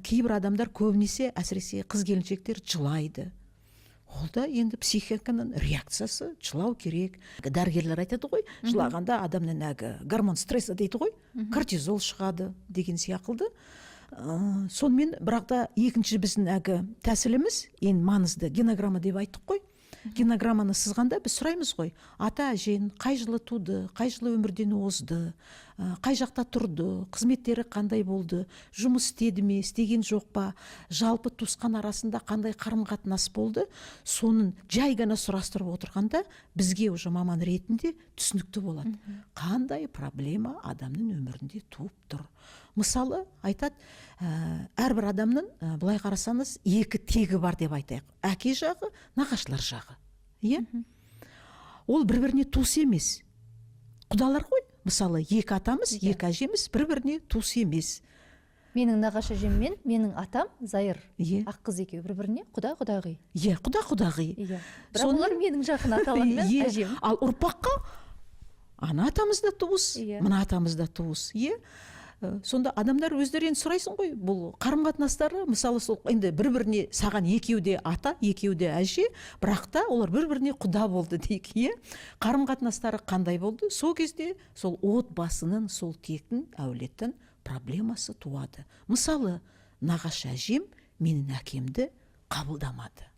кейбір адамдар, көбінесе, әсіресе қыз келіншектер жылайды. Ол да енді психиканың реакциясы, жылау керек. Дәрігерлер айтады ғой, жылағанда адамның әлгі гормон стресса дейді ғой, кортизол шығады деген сияқылды. Сонымен бірақ та екінші біздің әлгі тәсіліміз, ең маңызды, генограмма деп айттық қой. Генограмманы сызғанда біз сұраймыз ғой: ата әжең қай жылы туды, қай жылы өмірден озды, қай жақта тұрды, қызметтері қандай болды, жұмыс істеді ме, істеген жоқ па, жалпы туысқан арасында қандай қарым қатынас болды. Соның жай ғана сұрастырып отырғанда бізге уже маман ретінде түсінікті болады, қандай проблема адамның өмірінде туып тұр. Мысалы, айтады, әрбір адамның былай қарасаңыз, екі тегі бар деп айтайық: әке жағы, нағашылар жағы, иә. Ол бір біріне туыс емес құдалар ғой. Мысалы, екі атамыз, екі әжеміз бір біріне туыс емес. Менің нағашы әжем мен менің атам Зайыр, аққыз екеуі бір біріне құда құдағи. Иә, құда құдағи. Иә, бірақ олар менің жақын аталарым мен әжем. Ал ұрпаққа ана атамыз да туыс, мына атамыз да туыс, иә. Сонда адамдар өздері енді сұрайсың ғой, бұл қарым қатынастары, мысалы, сол енді бір біріне саған екеуі де ата, екеуі де әже, бірақ та олар бір біріне құда болды дейік, иә. Қарым қатынастары қандай болды? Сол кезде сол отбасының, сол тектің, әулеттің проблемасы туады. Мысалы, нағашы әжем менің әкемді қабылдамады,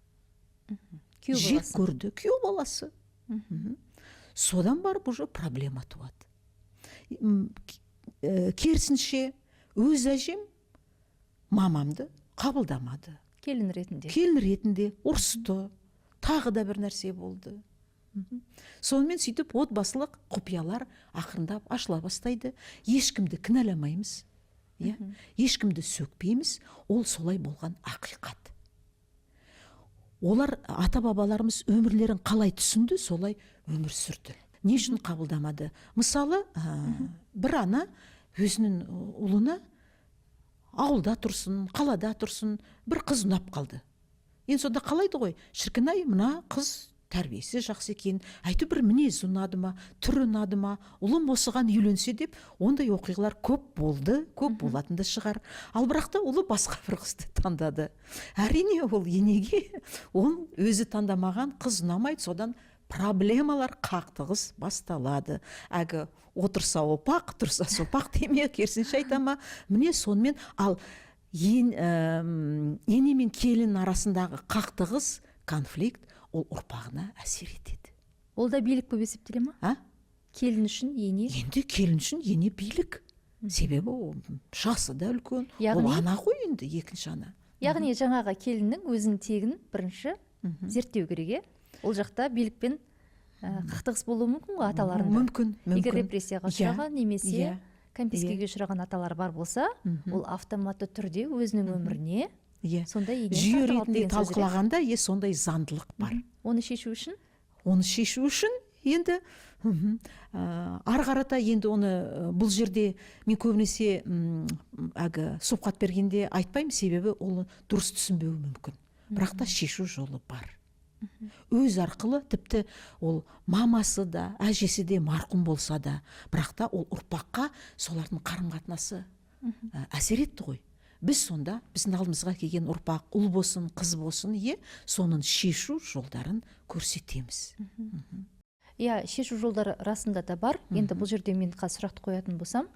күйеу жек баласы. көрді, күйеу баласы. Содан барып уже проблема туады. Керісінше, өз әжем мамамды қабылдамады. Келін ретінде. Келін ретінде ұрысты, тағы да бір нәрсе болды. Сонымен сөйтіп отбасылық құпиялар ақырындап ашыла бастайды. Ешкімді кінәламаймыз. Иә, ешкімді сөкпейміз, ол солай болған ақиқат. Олар, ата бабаларымыз өмірлерін қалай түсінді, солай өмір сүрді. Не үшін қабылдамады? Мысалы, бір ана өзінің ұлына, ауылда тұрсын, қалада тұрсын, бір қыз ұнап қалды. Енді сонда қалайды ғой: шіркін ай, мына қыз тәрбиесі жақсы екен, әйтеуір бір мінезі ұнады ма, түрі ұнады ма, ұлым осыған үйленсе деп. Ондай оқиғалар көп болды, көп болатын да шығар. Ал бірақ та ұлы басқа бір қызды таңдады. Әрине, ол енеге ол өзі таңдамаған қыз ұнамайды. Содан проблемалар, қақтығыс басталады. Әлгі отырса опақ, тұрса сопақ деме, керісінше айта ма, міне, сонымен. Ал ене мен келін арасындағы қақтығыс, конфликт, ол ұрпағына әсер етеді. Ол да билік болып есептеле ма? А? Келін үшін ене. Енді келін үшін ене билік, себебі ол жасы да үлкен. Ол ана ғой енді, екінші ана. Яғни жаңағы келіннің өзінің тегін бірінші зерттеу керек, иә? Ол жақта билікпен қақтығыс болуы мүмкін ғой аталарында. Мүмкін, мүмкін. Егер репрессияға ұшыраған немесе кәмпескеге ұшыраған аталар бар болса, ол автоматты түрде өзінің өміріне сондай енені Жүйе тартып алды ретінде деген сөз, иә? талқылағанда, иә, сондай заңдылық бар. Оны шешу үшін? Оны шешу үшін енді ары қарата енді оны бұл жерде мен көбінесе әлгі сұхбат бергенде айтпаймын, себебі ол дұрыс түсінбеуі мүмкін. Бірақ та шешу жолы бар өз арқылы. Тіпті ол мамасы да, әжесі де марқұм болса да, бірақ та ол ұрпаққа солардың қарым қатынасы әсер етті ғой. Біз сонда біздің алдымызға келген ұрпақ, ұл болсын, қыз болсын, иә, соның шешу жолдарын көрсетеміз. Иә, шешу жолдары расында да бар. Енді бұл жерде мен қазір сұрақты қоятын болсам,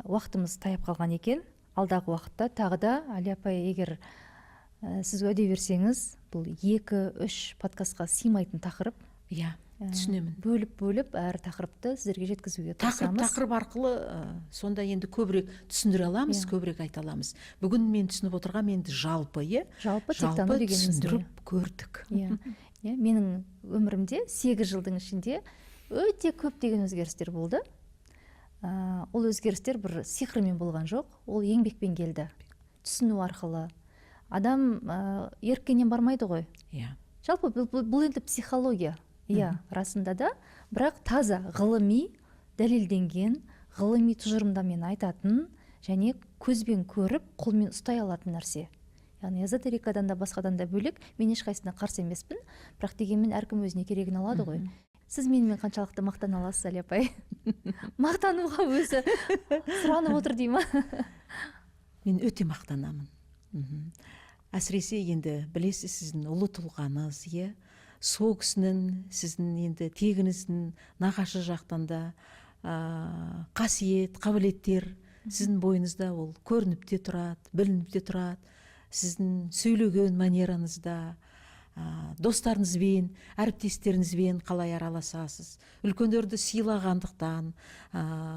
уақытымыз таяп қалған екен. Алдағы уақытта тағы да, Әлия апай, егер сіз уәде берсеңіз, бұл екі үш подкастқа сыймайтын тақырып. Иә, түсінемін. Бөліп бөліп әр тақырыпты сіздерге жеткізуге Тақырып тырысамыз. тақырып арқылы сонда енді көбірек түсіндіре аламыз, көбірек айта аламыз. Бүгін мен түсініп отырғаным енді жалпы, иә. Жалпы тектану Жалпы дегеніміз не? түсіндіріп көрдік. Иә, менің өмірімде 8 жылдың ішінде өте көптеген өзгерістер болды. Ол өзгерістер бір сиқырмен болған жоқ, ол еңбекпен келді, түсіну арқылы. Адам еріккеннен бармайды ғой. Жалпы бұл енді психология, иә, расында да, бірақ таза ғылыми дәлелденген, ғылыми тұжырымдамен айтатын және көзбен көріп, қолмен ұстай алатын нәрсе. Яғни эзотерикадан да, басқадан да бөлек, мен ешқайсысына қарсы емеспін, бірақ дегенмен әркім өзіне керегін алады ғой. Сіз менімен қаншалықты мақтана аласыз, Әлия апай? Мақтануға өзі сұранып отыр дей ма? Мен өте мақтанамын. Әсіресе енді білесіз, сіздің ұлы тұлғаңыз, иә, сол кісінің, сіздің енді тегіңіздің нағашы жақтан да қасиет, қабілеттер сіздің бойыңызда, ол көрініп те тұрады, білініп те тұрады. Сіздің сөйлеген манераңызда, достарыңызбен, әріптестеріңізбен қалай араласасыз, үлкендерді сыйлағандықтан,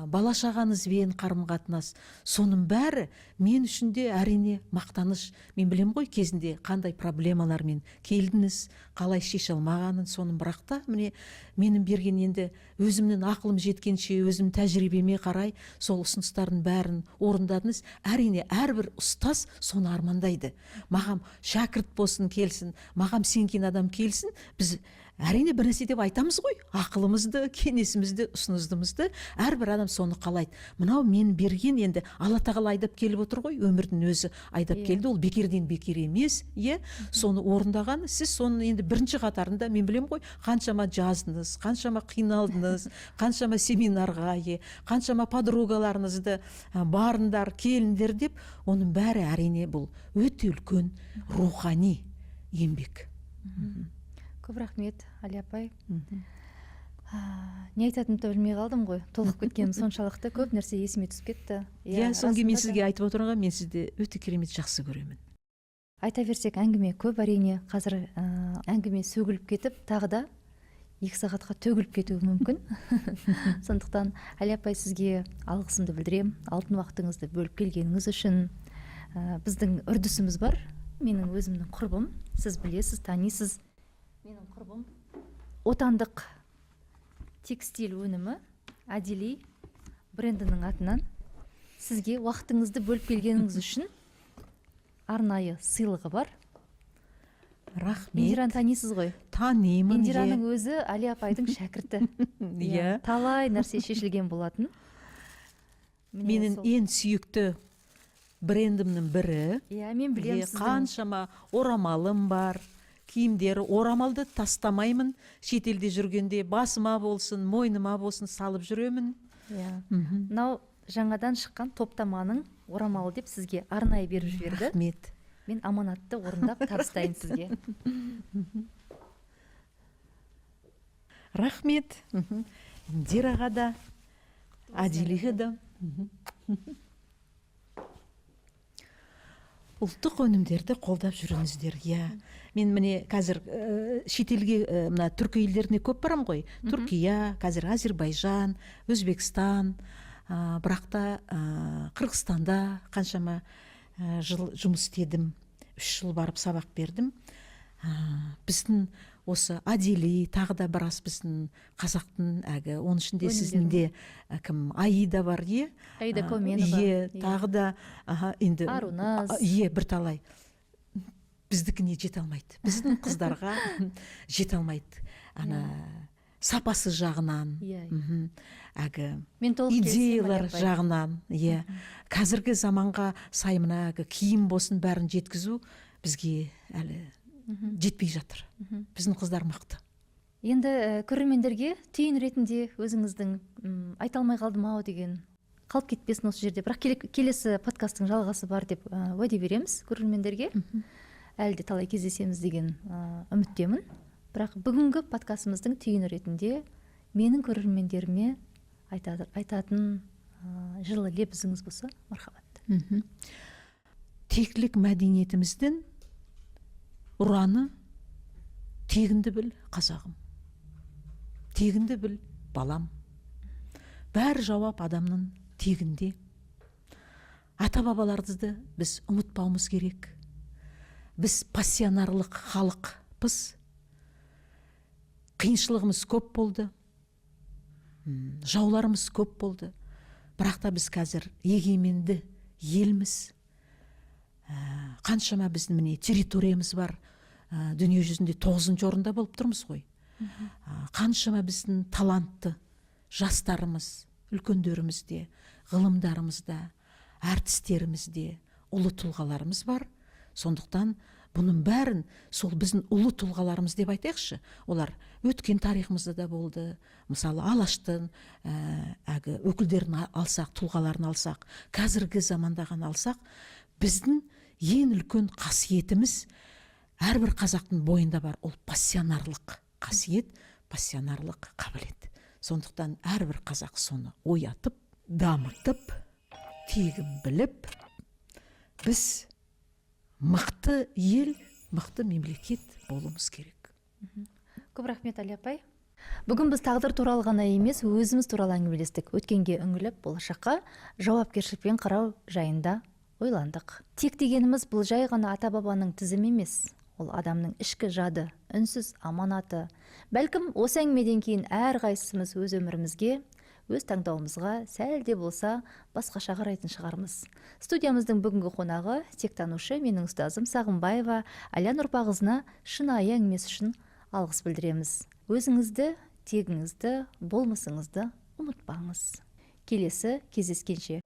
бала шағаңызбен қарым қатынас, соның бәрі мен үшін де, әрине, мақтаныш. Мен білем ғой, кезінде қандай проблемалармен келдіңіз, қалай шеше алмағанын соның. Бірақ та міне, менің берген енді өзімнің ақылым жеткенше, өзім тәжірибеме қарай сол ұсыныстардың бәрін орындадыңыз. Әрине, әрбір ұстаз соны армандайды: маған шәкірт болсын, келсін, маған сенген адам келсін. Біз, әрине, бір нәрсе деп айтамыз ғой, ақылымызды, кеңесімізді, ұсынысымызды. Әрбір адам соны қалайды. Мынау мен берген енді Алла тағала айдап келіп отыр ғой, өмірдің өзі айдап келді. Ол бекерден бекер емес, иә. Соны орындаған сіз, соны енді бірінші қатарында. Мен білемін ғой, қаншама жаздыңыз, қаншама қиналдыңыз, қаншама семинарға, иә, қаншама подругаларыңызды барыңдар, келіңдер деп. Оның бәрі, әрине, бұл өте үлкен рухани еңбек. Көп рахмет, Әлия апай. Не айтатынымды білмей қалдым ғой, толқып кеткенім соншалықты, көп нәрсе есіме түсіп кетті. Иә, содан кейін мен Расында да. сізге айтып отырғанмын, мен сізді өте керемет жақсы көремін. Айта берсек, әңгіме көп, әрине. Қазір әңгіме сөгіліп кетіп, тағы да 2 сағатқа төгіліп кетуі мүмкін. Сондықтан, Әлия апай, сізге алғысымды білдіремін алтын уақытыңызды бөліп келгеніңіз үшін. Біздің үрдісіміз бар. Менің өзімнің құрбым, сіз білесіз, танисыз, менің құрбым отандық текстиль өнімі Әдели брендінің атынан. Сізге уақытыңызды бөліп келгеніңіз үшін арнайы сыйлығы бар. Рахмет. Индираны танисыз ғой? Танимын. Индираның өзі Али апайдың шәкірті. Иә. Талай нәрсе шешілген болатын. Міне, Менің ең сүйікті брендімнің бірі. Иә, мен білемін. Иә, қаншама орамалым бар, киімдері. Орамалды тастамаймын шетелде жүргенде, басыма болсын, мойныма болсын, салып жүремін. Иә, мынау жаңадан шыққан топтаманың орамалы деп сізге арнайы беріп жіберді. Рахмет. Мен аманатты орындап табыстайын сізге. Рахмет. Индираға да, Адилиге да. Ұлттық өнімдерді қолдап жүріңіздер. Иә, мен міне қазір шетелге, мына түркі елдеріне көп барам ғой. Түркия, қазір Әзербайжан, Өзбекстан, бірақ та Қырғызстанда қаншама жыл жұмыс істедім, 3 жыл барып сабақ бердім. Біздің осы Адили, тағы да біраз біздің қазақтың әлгі, оның ішінде сіздің де кім, Аида бар, е? Аида Көменова. Е, тағы да, аха, енді Аруназ. Е, бірталай. Біздікіне жете алмайды. Біздің қыздарға жете алмайды. Ана сапасы жағынан, әлгі Мен толық идеялар жағынан, иә. Қазіргі заманға сай мына әлгі киім болсын, бәрін жеткізу бізге әлі жетпей жатыр. Біздің қыздар мықты. Енді көрермендерге түйін ретінде өзіңіздің айта алмай қалдым ау деген қалып кетпесін осы жерде. Бірақ келесі подкасттың жалғасы бар деп уәде береміз көрермендерге. Әлі де талай кездесеміз деген үміттемін. Бірақ бүгінгі подкастымыздың түйіні ретінде менің көрермендеріме айтатын жылы лебізіңіз болса, мархабат. Тектілік мәдениетіміздің ұраны: тегінді біл, қазағым, тегінді біл, балам. Бәрі жауап адамның тегінде. Ата-бабаларымызды біз ұмытпауымыз керек. Біз пассионарлық халықпыз. Қиыншылығымыз көп болды, жауларымыз көп болды. Бірақ та біз қазір егеменді елміз. Қаншама біздің міне территориямыз бар. Дүние жүзінде 9-шы орында болып тұрмыз ғой. Қаншама біздің талантты жастарымыз, үлкендеріміз де, ғылымдарымыз да, әртістеріміз де, ұлы тұлғаларымыз бар. Сондықтан бұның бәрін сол біздің ұлы тұлғаларымыз деп айтайықшы. Олар өткен тарихымызда да болды. Мысалы, Алаштың әлгі өкілдерін алсақ, тұлғаларын алсақ, қазіргі заманда ғана алсақ, біздің ең үлкен қасиетіміз әрбір қазақтың бойында бар, ол пассионарлық қасиет, пассионарлық қабілет. Сондықтан әрбір қазақ соны оятып, дамытып, тегін біліп, біз мықты ел, мықты мемлекет болуымыз керек. Көп рахмет, Али апай. Бүгін біз тағдыр туралы ғана емес, өзіміз туралы әңгімелестік. Өткенге үңіліп, болашаққа жауапкершілікпен қарау жайында ойландық. Тек дегеніміз бұл жай ғана ата-бабаның тізімі емес. Ол адамның ішкі жады, үнсіз аманаты. Бәлкім, осы әңгімеден кейін әрқайсымыз өз өмірімізге, өз таңдауымызға сәл де болса басқаша қарайтын шығармыз. Студиямыздың бүгінгі қонағы тектанушы менің ұстазым Сағынбаева Әлия Нұрпақызына шынайы әңгімесі үшін алғыс білдіреміз. Өзіңізді, тегіңізді, болмысыңызды ұмытпаңыз. Келесі кездескенше.